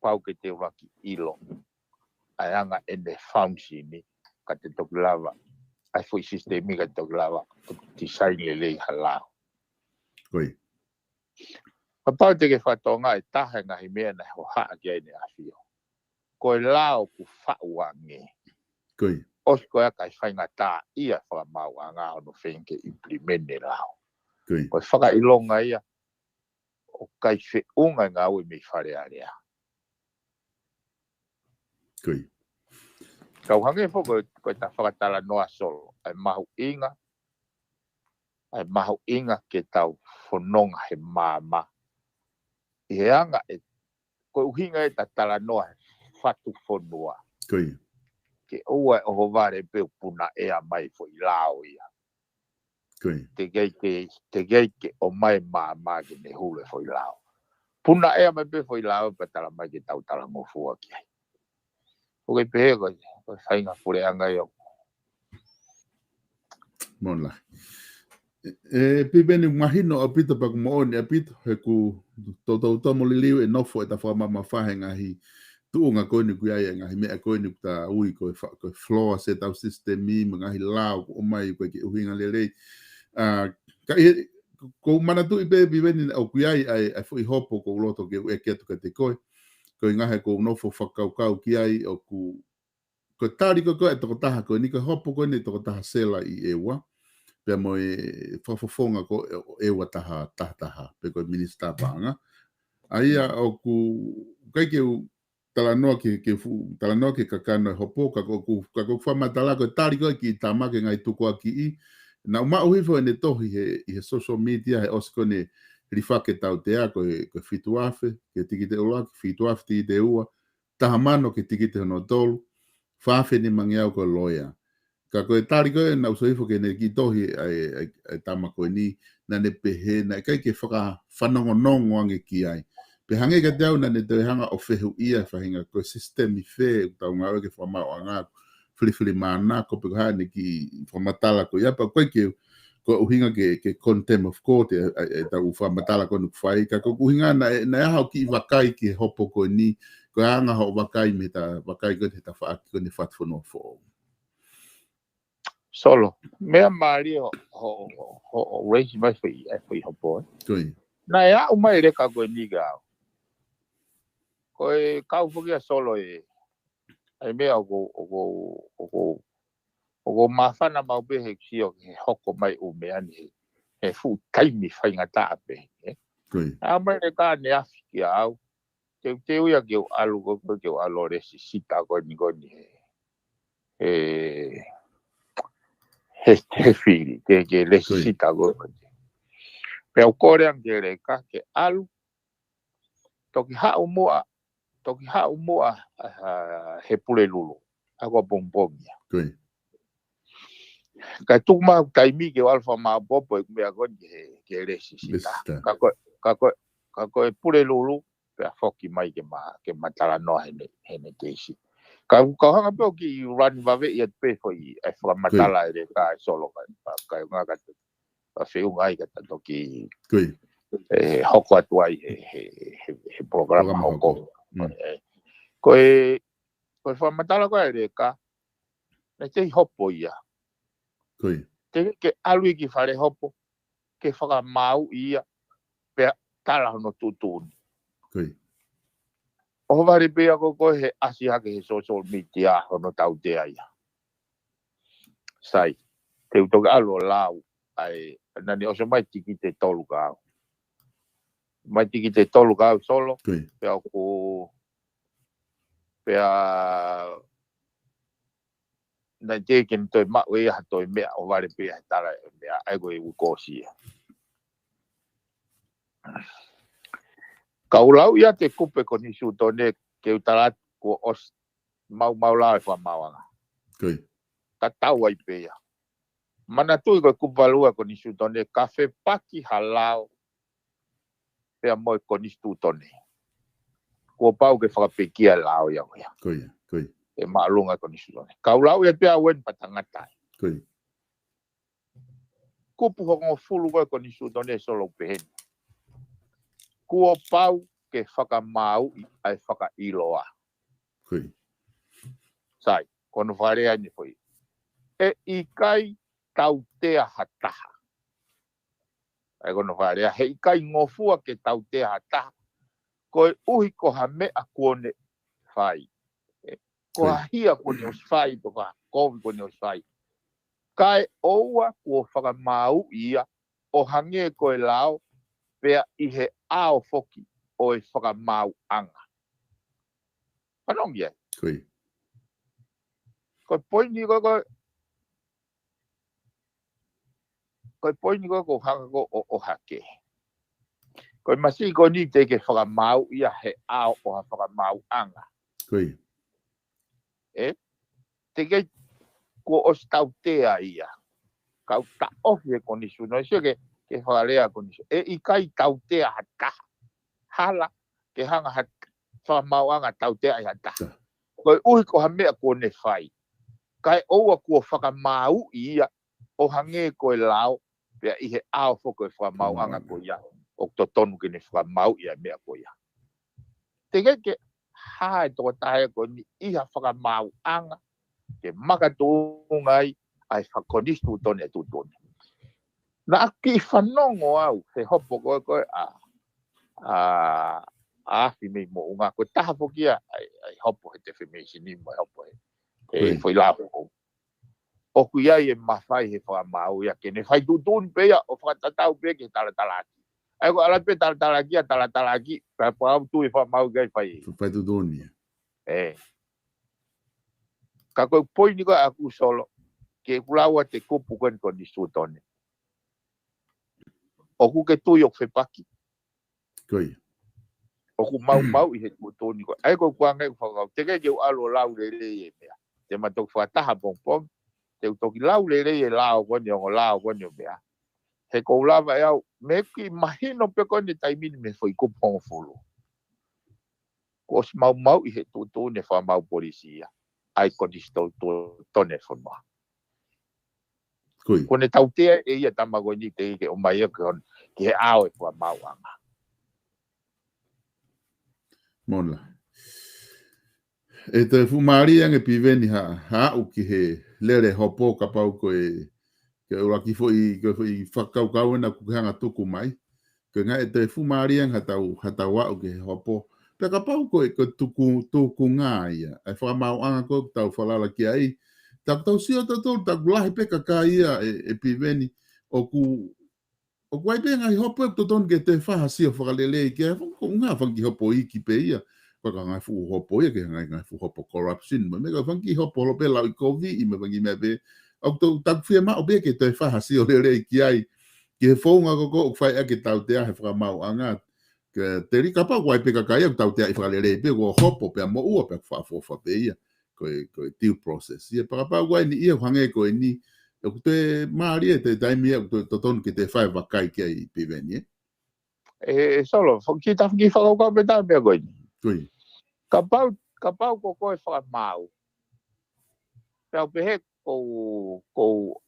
pau ke te ʻuluaki ʻilo ʻa e anga ʻene function ni, ka te toki lava, ʻa e foʻi system ni ka te toki lava ʻo design lelei ha lao. Ko ia. Kapau te ke fakatokangaʻi e taha e ngaahi meʻa naʻe hohaʻa ki ai ʻEne ʻAfio, ko e lao ʻoku faʻu ange. Ko ia. ʻOsi ko ia kae faingataʻaʻia fakamaauʻanga hono feinga ke implement e lao. Ko ia. Ko e fakaʻilonga ia ʻoku ʻikai feʻunga e ngāue mei Fale Alea. Ko ia. Kau hangē foki ko e, ko ʻeta fakatalanoa Solo, ʻa e mahuʻinga, ʻa e mahuʻinga ke tau fononga he maama. ʻI he anga e, ko e ʻuhinga ʻeta talanoa he fatu fonua. Ko ia. Ke ʻoua ʻe ʻohovale pē ʻo punaʻea mai foʻi lao ia. Ko ia. Teʻeki ai ke, teʻeki ai ke ʻomai maama ke ne hulu e foʻi lao. Punaʻea mai pē foʻi lao pea talamai ke tau talangofua ki ai. ʻOku pehē ko e, ko e faʻahinga puleʻanga ia. Mola. ʻE, ʻe Piveni, mahino ʻaupito pea ʻoku moʻoni ʻaupito, he ʻoku toutou tomo liliu e nofo ʻeta fakamamafa he ngaahi tuʻunga ko eni ʻoku ʻi ai e ngaahi meʻa ko eni ʻoku ta ui ko e fa-, ko e flaws ʻetau system ni, mo e ngaahi lao ʻoku ʻomai ʻoku ʻikai ke ʻuhinga lelei. ʻA, ka ʻi he, ʻoku ou manatuʻi pē Piveni ʻoku ʻi ai ʻa e, ʻa e foʻi hopo ʻoku ou loto ke u ʻeke atu kiate koe. Ko e ngaahi ʻoku ou nofo fakakaukau ki ai ʻoku, ko e tali ko ē ʻa e tokotaha ko eni, ko e hopo ko eni ʻa e tokotaha sela ʻi ʻEua. Pea mo e fakafofonga ko ē ʻo ʻEua taha, taha taha, pe ko e minisitā paʻanga. ʻA ia ʻoku, ʻikai ke u talanoa ki he, ki he fuʻu, talanoa ki he kakano e hopo, ka ʻoku, ka ʻoku fakamatala ko e tali ko ē ki he tama ki he ngaahi tukuakiʻi. Naʻa ku maʻu hifo ʻene tohi he, ʻi he social media, he ʻosi ko ʻene hilifaki e tautea, ko e, ko e fitu afe ki he tikite ʻuluaki, fitu afe tikite ua, taha mano ki he tikite hono tolu, fā afe nimangeau ko e loea. Ka ko e tali ko ē naʻa ku sio hifo ki heʻene kiʻi tohi ʻa e, ʻa e, ʻa e tama ko eni, naʻa ne pehē, naʻe ʻikai ke fakafanongonongo ange ki ai. Pea hangē kiate au naʻa ne toe hanga ʻo fehuʻia e faʻahinga ko e sisitemi fē ʻoku tau ngāue ki he fakamaauʻanga, filifilimānako pe ko e hā ʻene kiʻi fakamatala ko ia, pea ʻoku ʻikai ke, ko e ʻuhinga ke, ke contempt of court ʻa e, ʻa e, ʻetau fakamatala ko eni ʻoku fai, ka ko e ʻuhinga naʻe, naʻe ʻi ai haʻo kiʻi vakai ki he hopo ko eni, ko e anga hoʻo vakai mei heʻeta vakai ko eni he tafaʻaki ko eni Fatufonua Foʻou. Solo, meʻa mālie hoʻo, hoʻo, hoʻo raise mai foʻi, ʻa e foʻi hopo, ē. Ko ia. Naʻe aʻu mai e leka ko eni kia au. Ko e kau foki ʻa Solo ē, ʻa e meʻa ʻoku, ʻoku, ʻoku, ʻoku māfana maʻu pē he sio ki he hoko mai ʻū meʻa ni he, he fuʻu taimi faingataʻa pē, ē. Ko ia. ʻAmai e leka ne afi kia au. Teuteu ia ke u ʻalu ko, ko, ke u ʻalu ʻo lēsisita ko eni ko eni he, he, he, he fili, ke, ke lēsisita ko eni. Pea u kole ange ki he leka ke ʻalu, toki haʻu muʻa, toki haʻu muʻa, ʻa, he Pulelulu, ʻapongipongi ia. Ko ia. Kae tuku mai ʻeku taimi ke u ʻalu fakamaopoopo ʻeku meʻa ko eni ki he, ki he lēsisita. Lēsisita. Ka ko, ka ko, ka ko e Pulelulu, pea foki mai ke ma, ke ma talanoa heʻene, heʻene keisi. Ka, ka u hanga pē ʻo kiʻi run vaveʻi atu pē foʻi, ʻa e fakamatala ʻa e leka ʻa Solo ka, ka, ka ngā ka, ka feʻunga ai ka ta toki, Ko ia. ʻe, hoko atu ai he, he, he, he polokalama Polokalama hoko. hoko. Mm. ʻE, ko e, ko e fakamatala ko ē ʻa e leka, naʻe kei hopo ia. Ko ia. Teʻeki ke ʻalu ia ki falehopo, ke fakamāuʻi ia, pea tala hono tuʻutuʻuni. Ko ia. ʻOhovale pē ia ko ē he ʻasi hake he social media hono tautea ia. Sai, te u toki ʻalu ʻo lau, ʻa e, naʻa ne ʻosi mai tikite tolu ka au. Mai tikite tolu ka au Solo, Ko ia. pea ʻoku, pea, naʻe teʻeki ke ne toe maʻu ʻe ia ha toe meʻa, ʻohovale pē ia he tala e meʻa, ʻa ia ko e ukosi ia. Ka u lau ia te kupe ko Nisutone ke u tala atu kuo ʻosi maumau lao e fakamaauʻanga. Ko ia. Tatau ai pē ia. Manatuʻi ko e kupu valu ʻa e Konisitūtone ka fepaki ha lao pea mo e Konisitūtone. Kuo pau ke fakapekia e lao ia ko ia. Ko ia, ko ia. ʻE māʻolunga e Konisitūtone. Ka u lau ia pea uen patangata ai. Ko ia. Kupu hongofulu ko e Konisitūtone Solo peheni. Kuo pau ke fakamāuʻi ʻa e fakaʻiloa. Ko ia. Sai, ko hono fakalea eni foʻi. ʻE ʻikai tautea ha taha. ʻA ia ko hono fakalea, he ʻikai ngofua ke tautea ha taha. Koeʻuhi ko ha meʻa kuo ne fai. ʻE, ko ha hia kuo ne ʻosi fai, pe ko ha kovi kuo ne ʻosi fai. Kae ʻoua kuo fakamāuʻi ia, ʻo hangē ko e lao, pea ʻi he ʻao foki ʻo e fakamaauʻanga. Fanongo ai. Ko ia. Ko e poini ko, ko, ko e poini ko, ko hanga ko ʻo, ʻohake. Ko e masiʻi ko eni teʻeki ke fakamāuʻi ia he ʻao ʻo ha fakamaauʻanga. Ko ia. ʻE? Teʻeki kuo ʻosi tautea ia. Kau taʻofi e Konisitūtone, sio ke, ke fakalea Konisitūtone. ʻE ʻikai tautea ha taha. Hala, ke hanga ha fakamaauʻanga tautea ʻe ha taha. Koeʻuhi ko ha meʻa kuo ne fai. Kae ʻoua kuo fakamāuʻi ia, ʻo hangē ko e lao, pea ʻi he ʻao foki ʻo e fakamaauʻanga ko ia, ʻoku totonu ke ne fakamāuʻi ʻa e meʻa ko ia. Teʻeki ke hā e tokotaha ko eni ʻi ha fakamaauʻanga, ke makatuʻunga ai, ʻa e fakakonisitūtone ʻa e tuʻutuʻuni. Naʻa ku fanongo au, he hopo ko ē ko ē ʻa, ʻa, ʻa Afi mei Moʻunga, ko e taha foki ia, ʻa e, ʻa e hopo he defamation mo e hopo he, he foʻi lao foʻou. ʻOku ʻi ai e mafai he fakamaau ia ke ne fai tuʻutuʻuni pē ia ʻo fakatatau pē ki he talatalaaki. ʻA ia ko e ʻalu pē talatalaaki ia, talatalaaki, pea pau tui e fakamaau ʻikai fai. Fai tuʻutuʻuni ia. ʻE. Ka ko e poini ko ē ʻaku Solo, ke u lau atu e kupu ko eni Konisitūtone. ʻOku ke tui ʻoku fepaki. Ko ia. ʻOku maumauʻi he tuʻutuʻuni ko ē. ʻA ia ko e kuanga ʻeku fakakaukau. Teʻeki ke u ʻalu ʻo lau lelei e meʻa. Te ma toki fakataha pongipongi. Te u toki lau lelei e lao ko eni, ongo lao ko eni ʻo meʻa. He ʻoku ou lava ʻe au, mei he kiʻi mahino pē ko eni taimi ni mei he foʻi kupu hongofulu. Kuo ʻosi maumauʻi he tuʻutuʻuni e fakamaau polisi ia. ʻA e Konisitūtone fonua. Ko ia. Kuo ne tautea ʻe ia tama ko eni teʻeki ke ʻomai ia ki hon, ki he ʻao e fakamaauʻanga. Mola. ʻE toe fuʻu mālie ange Piveni ha, ha aʻu ki he lele hopo kapau ko e, ke ʻuluaki foʻi, ko e foʻi fakakaukau ena ʻoku ke hanga tuku mai. Ko e ngaahi ʻe toe fuʻu mālie ange ha tau, ha tau aʻu ki he hopo. Pea kapau ko e, ko e tuku, tukunga ia. ʻA e fakamaauʻanga ko ē ʻoku tau falala ki ai. Tau, tau sio tautolu, tau lahi pē kakai ia ʻe, ʻe Piveni. ʻOku ʻoku ʻi ai pē ngaahi hopo ʻoku totonu ke toe fai ha sio fakalelei ki ai, ʻoku ngaahi fanga kiʻi hopo iiki pē ia. Ko e ngaahi fuʻu hopo ia, ke ngaahi, ngaahi fuʻu hopo corruption, mo e meʻa, ka fanga kiʻi hopo holo pē lauʻi kovi, ʻi mo e fanga kiʻi meʻa pē. ʻOku tau, tau fiemaʻu pē ke toe fai ha sio lelei ki ai. Ki he founga ko ē ʻoku fai ʻaki e tautea he fakamaauʻanga. Ke teli kapau ʻoku ʻi ai pē kakai ʻoku tauteaʻi fakalelei pē, ʻoku hopo pē ʻa moʻua pē ʻoku fakaʻofoʻofa pē ia. Ko e, ko e due process. Ia pea kapau ʻoku ʻi ai ni ia ʻoku hangē ko eni, ʻoku toe mālie e toe taimi ia, ʻoku toe totonu ke toe fai e vakai ki ai Piveni, ē? ʻE, ʻe Solo, fo-, kiʻi tafu kiʻi fakakaukau pē taha meʻa ko eni. Ko ia. Kapau, kapau ko koe fakamaau. Pea u pehē ʻoku ou, ʻoku ou,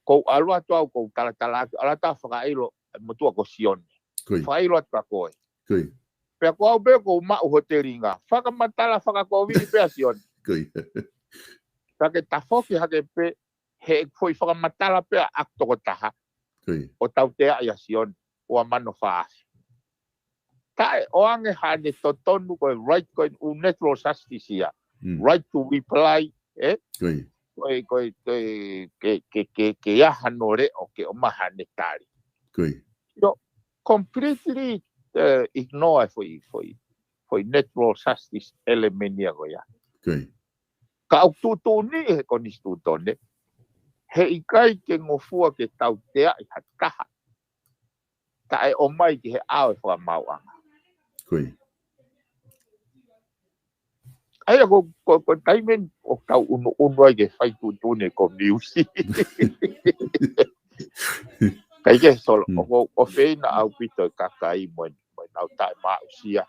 ʻoku ou ʻalu atu au ʻoku ou talatala atu, ʻalu atu au ʻo fakaʻilo e motuʻa ko Sione. Ko ia. Fakaʻilo atu kia koe. Ko ia. Pea ko au pē ʻoku ou maʻu ho telinga. Fakamatala fakakovi pē ʻa Sione. Ko ia. Pea ke tafoki hake pē, he foʻi fakamatala pē ʻa e tokotaha. Ko ia. ʻO tauteaʻi ʻa Sione, ua mano fā afe. Taʻe ʻoange haʻane totonu ko e right ko e ʻū natural justice ia. Mm. Right to reply, ē? Ko ia. Ko e, ko e, ko e, ke, ke, ke, ke ʻi ai hano leʻo ke ʻomai haʻane tali. Ko ia. So, completely, uh, ignore foʻi, foʻi, foʻi natural justice element ia ko ia. Ko ia. Ka ʻoku tuʻutuʻuni he konisitūtone, heʻikai ke ngofua ke tauteaʻi ha taha taʻe ʻomai ki he ʻao e fakamaauʻanga. Ko ia. ʻA ia ko, ko, ko e taimi eni ʻoku tau ʻunuʻunu ai ke fai tuʻutuʻuni e komiusi. Kae kehe Solo, Mm. ʻoku, ʻoku feina ʻaupito e kakai mo e, mo e nau taʻemaʻusia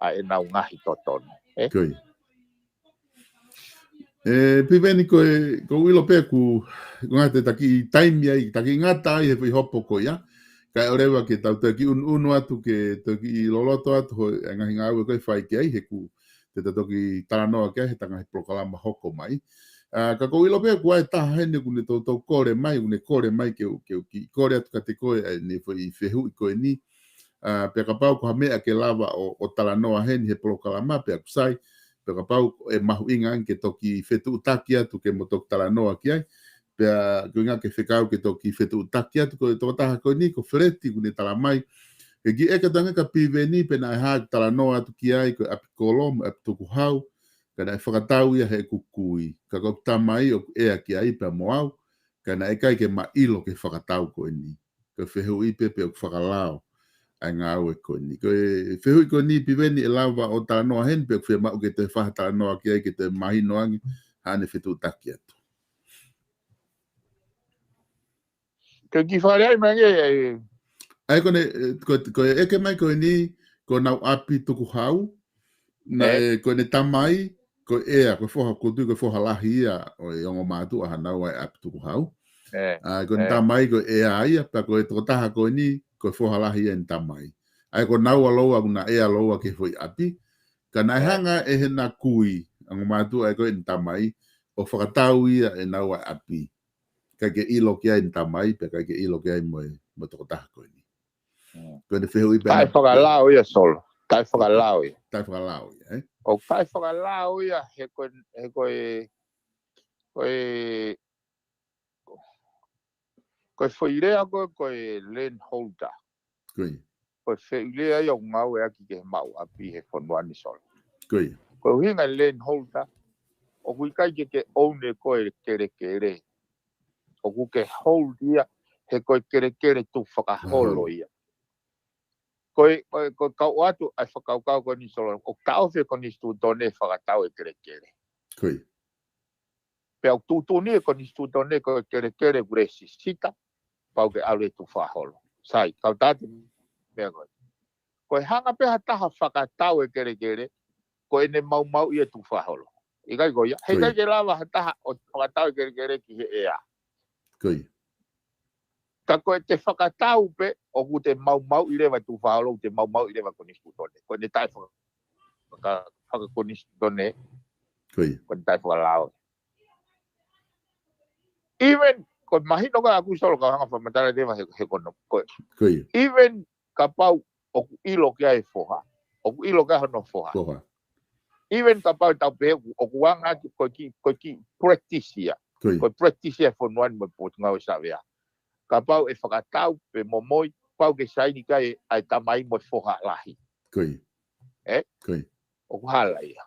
ʻa ʻenau ngaahi totonu. Ē? Ko ia. ʻE, Piveni ko e, ʻoku ou ʻilo pē ʻoku, ʻoku ngata e taki taimi ai, taki ngata ai he foʻi hopo ko ia. Kae ʻoua leva ke tau toe kiʻi ʻunuʻunu atu ke toe kiʻi loloto atu ho, e ngaahi ngāue ko ē ʻe fai ki ai he ʻoku te ta toki talanoa ki ai he ta ngaahi polokalama hoko mai. ʻA, ka ʻoku ou ʻilo pē ʻoku ʻi ai e taha heni ʻoku ne toutou kole mai, ʻoku ne kole mai ke u, ke u kiʻi kole atu kiate koe, ʻa ʻene foʻi fehuʻi ko eni. ʻA, pea kapau ko ha meʻa ke lava ʻo, ʻo talanoa heni he polokalama, pea ʻoku sai, pea kapau ʻe mahuʻinga ange ke toki fetuʻutaki atu ke mo toki talanoa ki ai, pea ko e ʻuhinga ke fekau ke toki fetuʻutaki atu ko e tokotaha ko eni, ko Feleti ʻoku ne talamai, ke kiʻi ʻeke atu ange kia Piveni pe naʻe hā ʻeku talanoa atu ki ai, ko e ʻapi kolo mo e ʻapi tukuhau, ka naʻe fakatau ia heʻeku kui, ka ko ʻeku tamai ʻoku ʻea ki ai pea mo au, ka naʻe ʻikai ke ma ʻilo ki he fakatau ko eni. Ko e fehuʻi pē pe ʻoku fakalao ʻa e ngāue ko eni. Ko e fehuʻi ko eni Piveni ʻe lava ʻo talanoa heni pe ʻoku fiemaʻu ke toe fai ha talanoa ki ai ke toe mahino ange haʻane fetuʻutaki atu. Ke kiʻi fale ai mai ange, ē. ʻA ia ko ʻene, ē, ko, ko e ʻeke mai ko eni, ko ʻenau ʻapi tukuhau, naʻe, Ē. ko ʻene tamai, ko e ʻea, ko e foha, ʻoku ou tui ko e foha lahi ia ʻo e ongo mātuʻa hanau ʻa e ʻapi tukuhau. Ē. ʻA ia ko ʻene Ē. tamai, ko e ʻea ia, pea ko e tokotaha ko eni, ko e foha lahi ia ʻene tamai. ʻA ia ko naua lōua, ʻoku na ʻea lōua ki he foʻi ʻapi, ka naʻe Ē. hanga ʻe heʻena kui, ongo mātuʻa ʻa ia ko ʻene tamai, ʻo fakatau ia ʻenau ʻapi. ʻIkai ke ʻilo ki ai ʻene tamai, pea ʻikai ke ʻilo ki ai mo e, mo e tokotaha ko eni. Mm. Ko ʻene fehuʻi pē Taʻe ena. fakalao ia Solo. Taʻe fakalao ia. Taʻe fakalao ia, ē? ʻOku taʻe fakalao ia he ko e, he ko e, ko e, ko e foʻi lea ko e, ko e land holder. Ko ia. Ko e foʻi lea ia ʻoku ngāueʻaki ki he maʻu ʻapi he fonua ni Solo. Ko ia. Ko e ʻuhinga e land holder, ʻoku ʻikai ke ke own ʻe koe e kelekele. ʻOku ke hold ia, he ko e kelekele tukufakaholo Fakaholo. ia. Ko e, ko e, ko e kau atu ʻa e fakakaukau ko eni Solo, ʻoku taʻofi e konisitūtone fakatau e kelekele. Ko ia. Pea ʻoku tuʻutuʻuni e konisitūtone ko e kelekele ʻoku lēsisita, pau ke ʻalu e tukufakaholo. Sai, kau tati meʻa ko ē. Ko e hanga pē ha taha fakatau e kelekele, ko ʻene maumauʻi e tukufakaholo. ʻIkai ko ia, Ko ia. heʻikai ke lava ha taha ʻo fakatau e kelekele ki he ʻea. Ko ia. Ka ko e te fakatau pē, ʻoku te maumauʻi leva e tukufakaholo, ʻoku te maumauʻi leva e konisitūtone. Ko ʻene taʻe faka-, faka-, fakakonisitūtone. Ko ia. Ko ʻene taʻe fakalao. Even, ko e mahino ka ʻaku Solo ka hanga fakamatala leva he, he kono. Ko e, Ko ia. even kapau ʻoku ʻilo ki ai e foha. ʻOku ʻilo ki ai hono foha. Foha. Even kapau tau pehē ʻoku, ʻoku anga atu ko e kiʻi, ko e kiʻi practice ia. Ko ia. Ko e practice ia e fonua ni mo e Potungāue Savea. Kapau ʻe fakatau pe momoi, pau ke saini ki ai ʻa e tamai mo e foha lahi. Ko ia. Ē? Ko ia. ʻOku hala ia.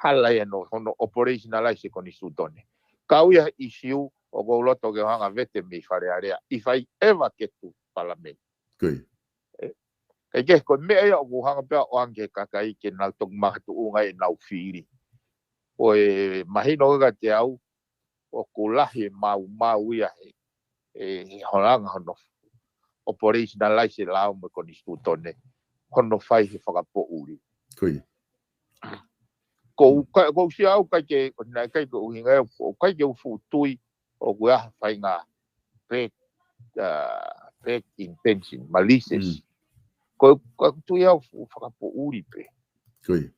Hala ia hono, hono operationalize e konisitūtone. Kau ia ʻisiū ʻoku ou loto ke hanga vete mei Fale Alea. If I ever get to Parliament. Ko ia. Kae kehe ko e meʻa ia ʻoku hanga pea ʻoange ki he kakai ke nau toki makatuʻunga ʻenau fili. Ko e mahino kiate au, ʻoku lahi e maumau ia he, he holanga hono operationalize e lao mo e konisitūtone, hono fai he fakapoʻuli. Ko ia. Ko u ka, ko u sia au kai ke, ko na kai ke ʻuhinga, ko kai ke u fuʻu tui, ʻoku ʻi ai ha faʻahinga bad, uh, bad intention, malicious. Ko, ko u tui au fuʻu fakapoʻuli pē. Ko ia.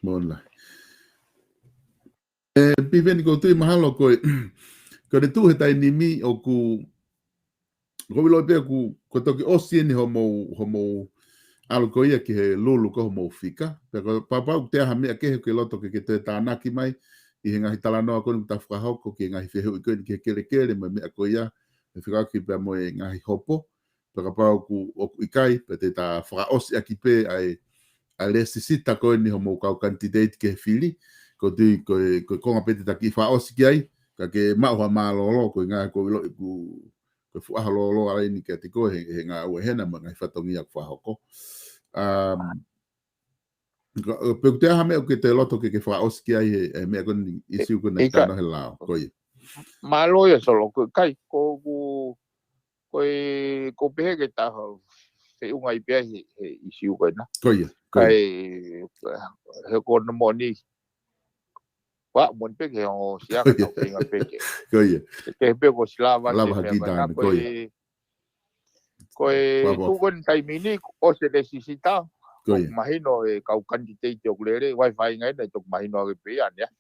Mola. E, Piveni, ko u tui mahalo ko e, ko e tuʻu he taimi ni ʻoku, ko u ʻilo pē ʻoku, ko e toki ʻosi eni homou, homou ʻalu ko ia ki he lulu ko homou fika. Pea ko e pāpau te aha meʻa kehe ke loto ke ke toe tānaki mai, ʻi he ngaahi talanoa ko eni ʻoku ta fakahoko ki he ngaahi fehuʻi ko eni ki he kelekele mo e meʻa ko ia, ʻe fekauʻaki pea mo e ngaahi hopo. Pea kapau ʻoku, ʻoku ʻikai, pea te ta fakaʻosi ʻaki pē ʻa e, ʻa e lēsisita ko eni homou kau kanititeiti ki he fili, ko u tui, ko e, ko e konga pē te ta kiʻi fakaʻosi ki ai, ka ke maʻu ha mālōlō, ko e ngaahi ko u ʻilo ʻoku, ko e fuʻu ʻaho lōlō ʻa eni kiate koe, he, he ngāue hena mo e ngaahi fatongia ʻoku fakahoko. Um, ka, ʻe, pe ʻoku te aha meʻa ʻoku ke te loto ke ke fakaʻosi ki ai he, he meʻa ko eni ʻisiū ko eni ʻikai. Tano he lao, ko ia. Mālō ia Solo, ko e kai, ko u, ko e, ko u pehē ke ta feʻunga ai pē he, he ʻisiū ko ena. Ko ia, ko ia. Kai, he ko na moni, ʻoua, moni pē ke o sia ka tau feinga pē ke. Ko ia. Ke pē ko sila vate. Lava ha ki tane, ko ia. Ko e tuʻu ko eni taimi ni, ʻosi e lēsisita, ko ia. Mahino e kau kanititeiti ʻoku lele, ʻoku ʻi ai e faʻahinga ena, ʻe toki mahino ake pē ia, nea.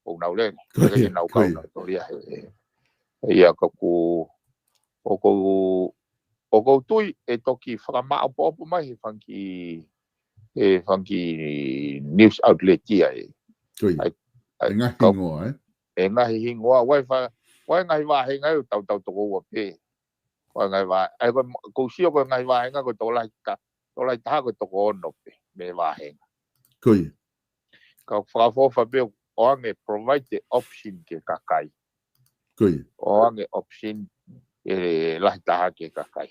ʻOku nau lele, ko ia, nau kau nau tolia he, he, ia ka ku, ʻoku, ʻoku ou tui, ʻe toki fakamaʻopoʻopo mai he fanga kiʻi, he fanga kiʻi news outlet ia ē. Ko ia. ʻAi, ʻai, e ngaahi hingoa, ē? E ngaahi hingoa, ʻoku ʻi ai fa, ʻoku ʻi ai ngaahi vāhenga ʻoku tautau toko ua pē. Ko e ngaahi vā, ʻai ko, ko u sio ko e ngaahi vāhenga ko e tokolahi ta, tokolahi taha ko e toko ono pē, mei he vāhenga. Ko ia. Ka fakaʻofoʻofa pē ʻoange provide the option ki he kakai. Ko ia. ʻOange option ʻe lahi taha ki he kakai.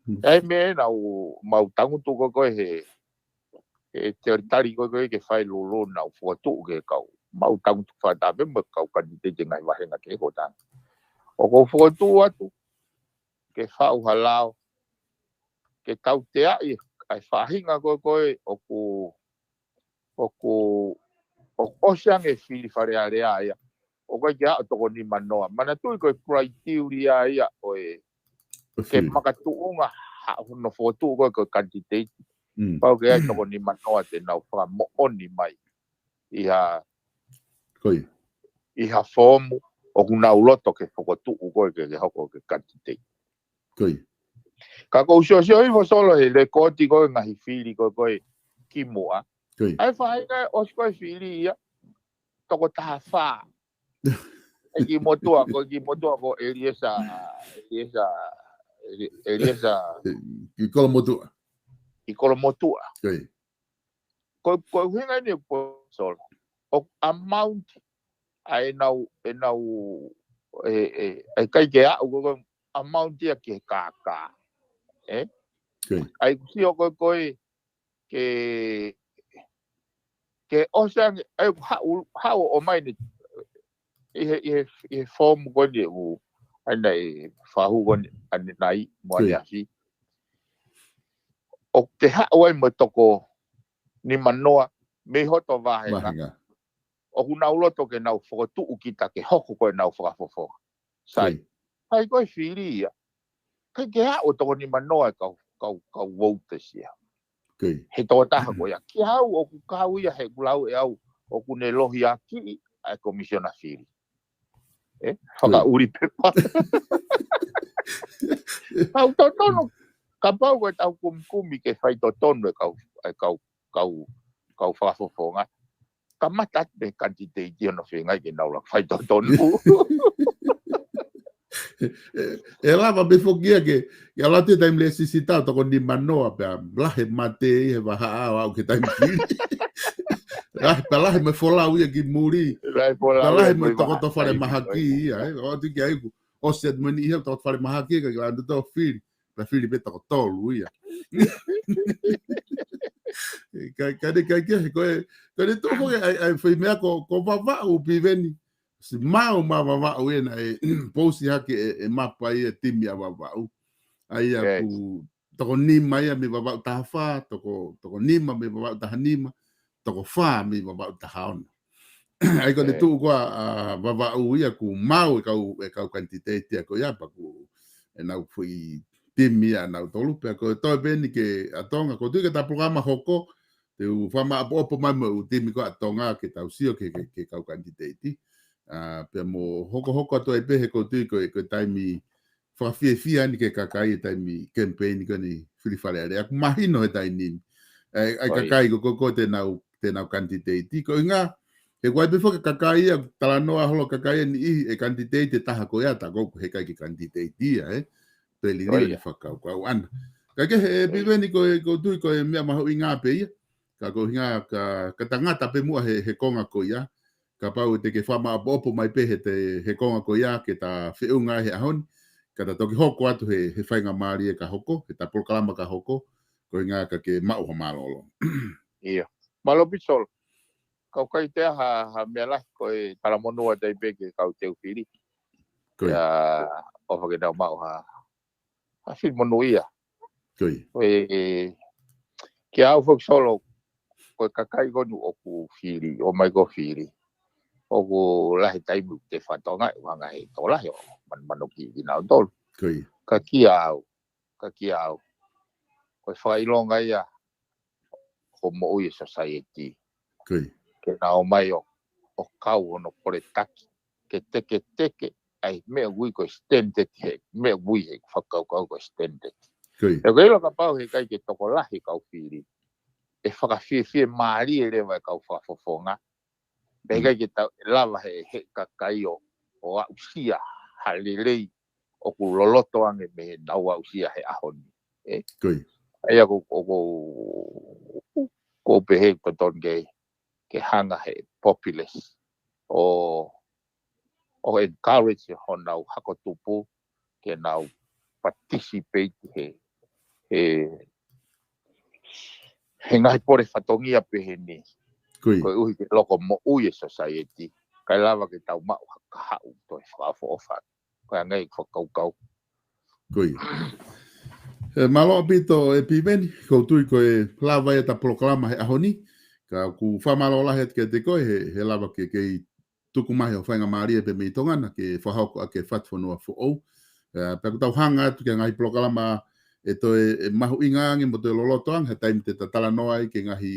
ʻAi meʻa naʻa mau tangutu ko ē he, he talitali ko ē ke fai lulu naʻa mau fokotuʻu ki he kau. Mau tangutu fakataha pē mo e kau kanititeiti ngaahi vāhenga kehe ko ē. ʻOku ou fokotuʻu atu, ke faʻu ha lao, ke tauteaʻi ʻa e faʻahinga ko ē ʻoku, ʻoku, ʻoku ʻosi ange fili Fale Alea ia. ʻOku ʻikai ke aʻu toko nimanoa. Manatuʻi ko e criteria ia ʻo e, ke makatuʻunga ha, hono fokotuʻu ko ē ko e kanititeiti. Pau ke ʻi ai toko nimanoa te nau fakamoʻoni mai ʻi ha, ko ia, ʻi ha foomu ʻoku nau loto ke fokotuʻu ko ē ke, ke hoko ko e kanititeiti. Ko ia. Ka ko u siosio hifo Solo he lekooti ko ē ngaahi fili ko ē kimuʻa. Ko ia. ʻAi faʻahinga ʻosi ko e fili ia, toko taha fā. ʻE kiʻi motuʻa, ko e kiʻi motuʻa ko Eliesa, Eliesa, Eli-, Eliesa. Ki Kolomotuʻa. Ki Kolomotuʻa. Ko ia. Ko, ko e ʻuhinga eni ʻoku Solo. ʻOku amount ʻa ʻenau, ʻenau, ʻe, ʻe, ʻe ʻikai ke aʻu ko e amount ia ki he kākā. Ē? Ko ia. ʻAi ku sio ko ē, ko e ke, ke ʻosi ange, ʻai haʻu, haʻu ʻo mai ni, ʻi he, ʻi he, ʻi he foomu ko eni ʻoku, ʻai naʻe fahu ko eni, ʻanenai, mo ʻaneafi. ʻOku te haʻu ai mo e toko nimanoa, mei hoto vāhenga. ʻOku nau loto ke nau fokotuʻu kita ke hoko ko ʻenau fakafofonga. Sai. Sai ko e fili ia. ʻIkai ke aʻu toko nimanoa e kau, kau, kau vouti sia. He toko taha ko ia. Ki au ʻoku kau ia he ʻoku lau ʻe au ʻoku ne lohiakiʻi ʻa e komisiona fili. Ē? Fakaʻuli pepa. Kau totonu, kapau ko e tau kumikumi ke fai totonu e kau, e kau, kau, kau fakafofonga. kamata atu pē kanititeiti hono feinga ke nau lava faitotonu. ʻE, ʻe lava pē foki ia ke, ke ʻalu atu he taimi lēsisita ʻo toko nima noa pea lahi mate ia he vahaʻa ʻo aʻu ki he taimi fili. Lahi, pea lahi mo e folau ia ki muli. Lahi folau ia mo e toko tō fale mahaki ia, ē. ʻO atu ki ai kuo ʻosi atu mo e niʻihi ia toko fale mahaki ka ke lava atu ʻo fili. Pea fili pē toko tolu ia. Ka, ka ne, ka ke, ko e, ka ne tō foki ai, ai fai meʻa ko, ko Vavaʻu Piveni. Siʻi maʻu mai Vavaʻu ē naʻe pousi hake ʻe, ʻe Mapa ia e timi ʻa Vavaʻu. ʻA ia kuo toko nima ia mei Vavaʻu taha fā, toko, toko nima mei Vavaʻu taha nima, toko fā mei Vavaʻu taha ono. ʻA ia ko ʻene tuʻu ko ē ʻa Vavaʻu ia kuo maʻu e kau, e kau kanititeiti ia ko ia pea kuo ʻenau foʻi timi ia ʻanautolu pea ko e toe pē eni ke ʻa Tonga, ʻoku ou tui ko ʻeta polokalama hoko, te u fakamaʻopoʻopo mai mo e ʻū timi ko ē ʻa Tonga ke tau sio ki he, ki he, ki he kau kanititeiti. ʻA, pea mo hokohoko atu ai pē he ʻoku ou tui ko e, ko e taimi fakafiefia eni ki he kakai he taimi kemipeini ko eni fili Fale Alea. ʻOku mahino he taimi ni. ʻA e, ʻa e kakai ko, ko, ko ʻenau, ʻenau kanititeiti. Ko e ʻuhinga, he ʻoku ʻi ai pē foki e kakai ia, talanoa holo kakai ʻe niʻihi e kanititeiti ʻe taha ko ia, tā ko ē ʻoku heʻikai ke kanititeiti ia, ē. Pea liliu ʻene fakakaukau ʻana. Ka ke he Piveni ko e, ʻoku ou tui ko e meʻa mahuʻinga pē ia. Ka ko e ʻuhinga ka, ka ta ngata pē muʻa he, he konga ko ia. Kapau te ke fakamaʻopoʻopo mai pē he te, he konga ko ia ke ta feʻunga he ʻaho ni, ka ta toki hoko atu he, he faingamālie ka hoko, he ʻeta polokalama ka hoko, ko e ʻuhinga ka ke maʻu ha mālōlō. ʻIo. Mālō Pisolo, kau kai te ha, ha meʻa lahi ko e talamonū atu ai pē ki he kau teu fili. Ko ia. ʻIo, ʻofa ke nau maʻu ha, ha fili monūʻia. Ko ia. Ko e, kia au foki Solo, ko e kakai ko eni ʻoku fili, ō mai ko e fili. ʻOku lahi taimi ʻoku te fakatokangaʻi, ʻoku hanga he tokolahi ʻo manumanu ki, kinautolu. Ko ia. Ka kia au, ka kia au. Ko e fakaʻilonga ia, ko e moʻui e society. Ko ia. Ke nau ō mai ʻo, ʻo kau hono poletaki. Ke teketeke, ʻa e meʻa ʻoku ui ko e standard he, meʻa ʻoku ui he fakakaukau ko e standard. Ko ia. ʻE ko e ʻilo kapau heʻikai ke tokolahi kau fili. ʻE fakafiefie mālie leva e kau fakafofonga. Pea heʻikai ke tau lava he, he kakai ʻo, ʻo aʻusia ha lelei ʻoku loloto ange mei heʻenau aʻusia he ʻaho ni. Ē? Ko ia. ʻA ia ko, ko, ko, ko pehē totonu ke, ke hanga he populace ʻo, ʻo encourage honau hako tupu ke nau participate he, he, he ngaahi pole fatongia pehē ni. Ko ia. Koeʻuhi ke loko moʻui e society, kae lava ke tau maʻu ha kahaʻu toe fakaʻofoʻofa. Ko e anga ia e fakakaukau. Ko ia. ʻE, mālō ʻaupito ʻe Piveni, ʻoku ou tui ko e lava ia ʻeta polokalama he ʻaho ni, ka ʻoku fakamālō lahi atu kiate koe he, he lava ke kei tuku mai hoʻo faingamālie pē mei Tonga na ke fakahoko ʻaki e Fatufonua Foʻou. ʻE, pea ʻoku tau hanga atu ki he ngaahi polokalama ʻe toe, ʻe mahuʻinga ange mo toe loloto ange, he taimi te ta talanoa ai ki he ngaahi,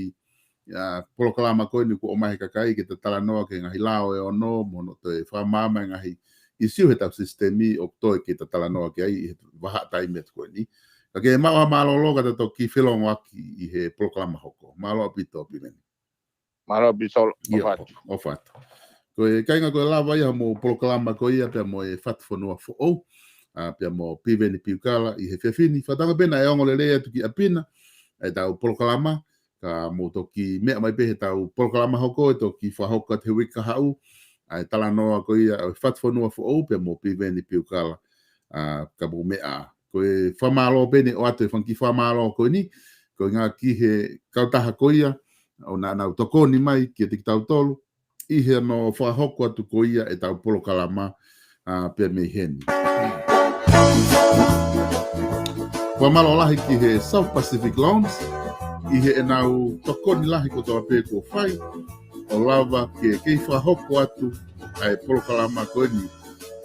ʻa, polokalama ko eni kuo ʻomai he kakai ke ta talanoa ki he ngaahi lao ʻe ono, mo hono toe fakamaama e ngaahi ʻisiū he ʻetau sisitemi ʻoku toe ke ta talanoa ki ai ʻi he vahaʻa taimi atu ko eni. Ka ke maʻu ha mālōlō ka ta toki felongoaki ʻi he polokalama hoko. Mālō ʻaupito Piveni. Mālō Pisolo, ʻio, ʻofa atu. ʻOfa atu. Ko e kāinga ko e lava ia mo e polokalama ko ia pea mo e Fatufonua Foʻou, ʻa, pea mo Piveni Piukala ʻi he efiafi ni. Fakatauange pē naʻe ongo lelei atu ki ʻapi na ʻetau polokalama, ka mou toki meʻa mai pē heʻetau polokalama hoko ʻe toki fakahoko atu he uike kahaʻu, ʻa e talanoa ko ia ʻo e Fatufonua Foʻou pea mo Piveni Piukala, ʻa, ka mou meʻa. Ko e fakamālō pē eni ʻoatu e fanga kiʻi fakamālō ko eni, ko e ʻuhinga ki he kautaha ko ia, ʻoku nau tokoni mai kiate kitautolu, ʻi heʻenau fakahoko atu ko ia ʻetau polokalama, ʻa, pea mei heni. Fakamālō lahi ki he South Pacific Loans, ʻi heʻenau tokoni lahi kotoa pē kuo fai, ʻo lava ke kei fakahoko atu ʻa e polokalama ko eni,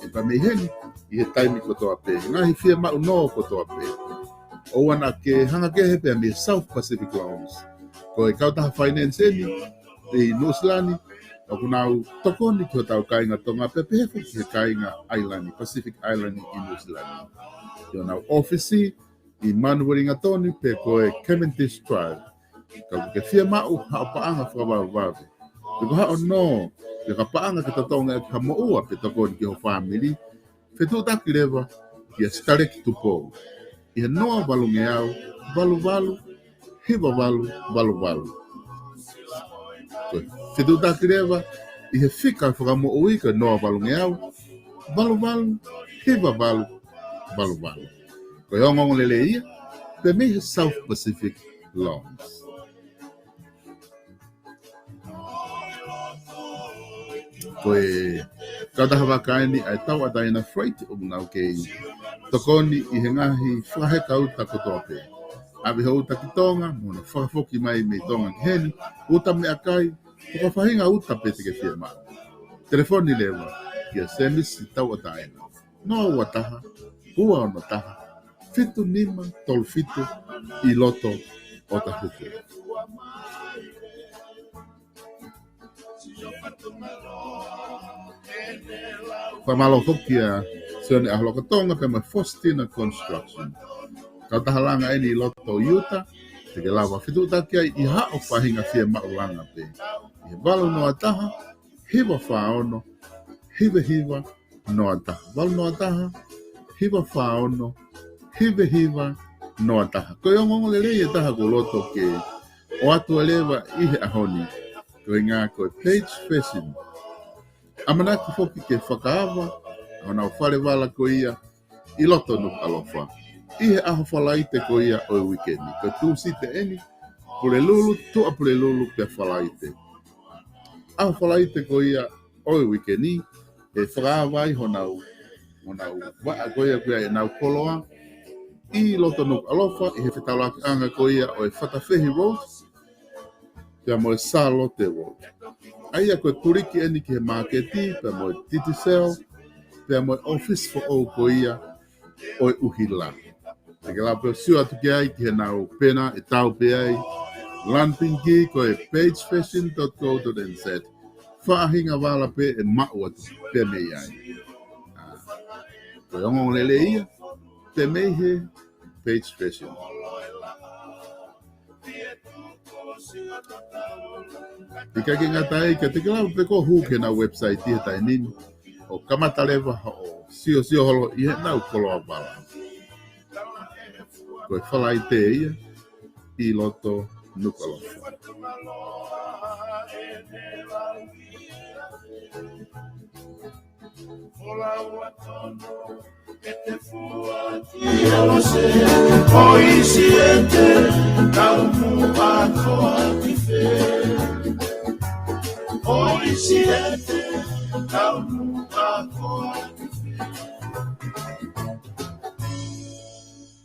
ʻe pea mei heni, ʻi he taimi kotoa pē, ngaahi fiemaʻu nō kotoa pē. ʻOua naʻa ke hanga kehe pea mei he South Pacific Loans. Ko e kautaha finance eni, ʻi Nuʻusila ni, ʻoku nau tokoni ki hotau kāinga Tonga pea pehē foki ki he kāinga ʻAilani, Pacific Island ʻi Nuʻusila ni. ʻI honau ʻōfisi, ʻi Manurelingatoni, pe ko e Cavendish Drive. Ka ʻoku ke fiemaʻu haʻo paʻanga fakavavevave. Ko e haʻo nō, pe ko ha paʻanga ke totongi ʻaki ha moʻua pe tokoni ki ho fāmili, fetuʻutaki leva kia Sitaleki Tupou ʻi he noa valungeau, valu valu, hiva valu, valu valu. Ko e fetuʻutaki leva ʻi he fika fakamoʻui ko e noa valungeau, valu valu, hiva valu, valu valu. Ko e ongoongolelei ia, pea mei he South Pacific Loans. Ko e kautaha vaka eni ʻa e Tauʻatāina Freight ʻoku nau kei tokoni ʻi he ngaahi fakaheka uta kotoa pē. ʻAve ho uta ki Tonga, mo hono fakafoki mai mei Tonga ki heni, uta meʻakai, pe ko ha faʻahinga uta pē te ke fiemaʻu. Telefoni leva kia Semisi Tauʻatāina. Noa ua taha, ua ono taha, fitu nima tolu fitu ʻi loto ʻOtahuhu. Fakamālō foki kia Sione ʻAholoka Tonga pea mo e Faustina Construction. Kautaha langa eni ʻi loto Utah, te ke lava fetuʻutaki ai ʻi haʻo faʻahinga fiemaʻu langa pē. ʻI he valu noa taha, hiva fā ono, hiva hiva, noa taha. Valu noa taha, hiva fā ono, hiva hiva, noa taha. Ko e ongoongolelei ʻe taha ʻoku ou loto ke ʻoatu leva ʻi he ʻaho ni, ko e ʻuhinga ko e Page Fashion. ʻAmanaki foki ke fakaava honau fale vala ko ia ʻi loto Nukuʻalofa ʻi he ʻaho Falaite ko ia ʻo e uike ni. Ko e Tūsite eni, Pulelulu, Tuʻapulelulu pea Falaite. ʻAho Falaite ko ia ʻo e uike ni, ʻe fakaava ai honau, honau vaʻa ko ia ko ia ʻenau koloa ʻi loto Nukuʻalofa ʻi he fetaulakiʻanga ko ia ʻo e Fatafehi Road pea mo e Sālote Road. ʻA ia ko e tuliki eni ki he māketi pea mo e Digicel pea mo e ʻōfisi foʻou ko ia ʻo e ʻuhila. Te ke lava pē ʻo sio atu ki ai ki heʻenau pena ʻe tau pē ai. Landing gear ko e pagefashion dot co dot N Z. Faʻahinga vala pē ʻe maʻu atu pē mei ai. ʻA, ko e ongoongolelei ia, pē mei he Page Fashion. ʻIkai ke ngata ai, ka te ke lava pē ʻo hū ki heʻenau website ʻi he taimi ni ʻo kamata leva hoʻo siosio holo ʻi heʻenau koloa vala. Ko e Falaite ia ʻi loto Nukuʻalofa.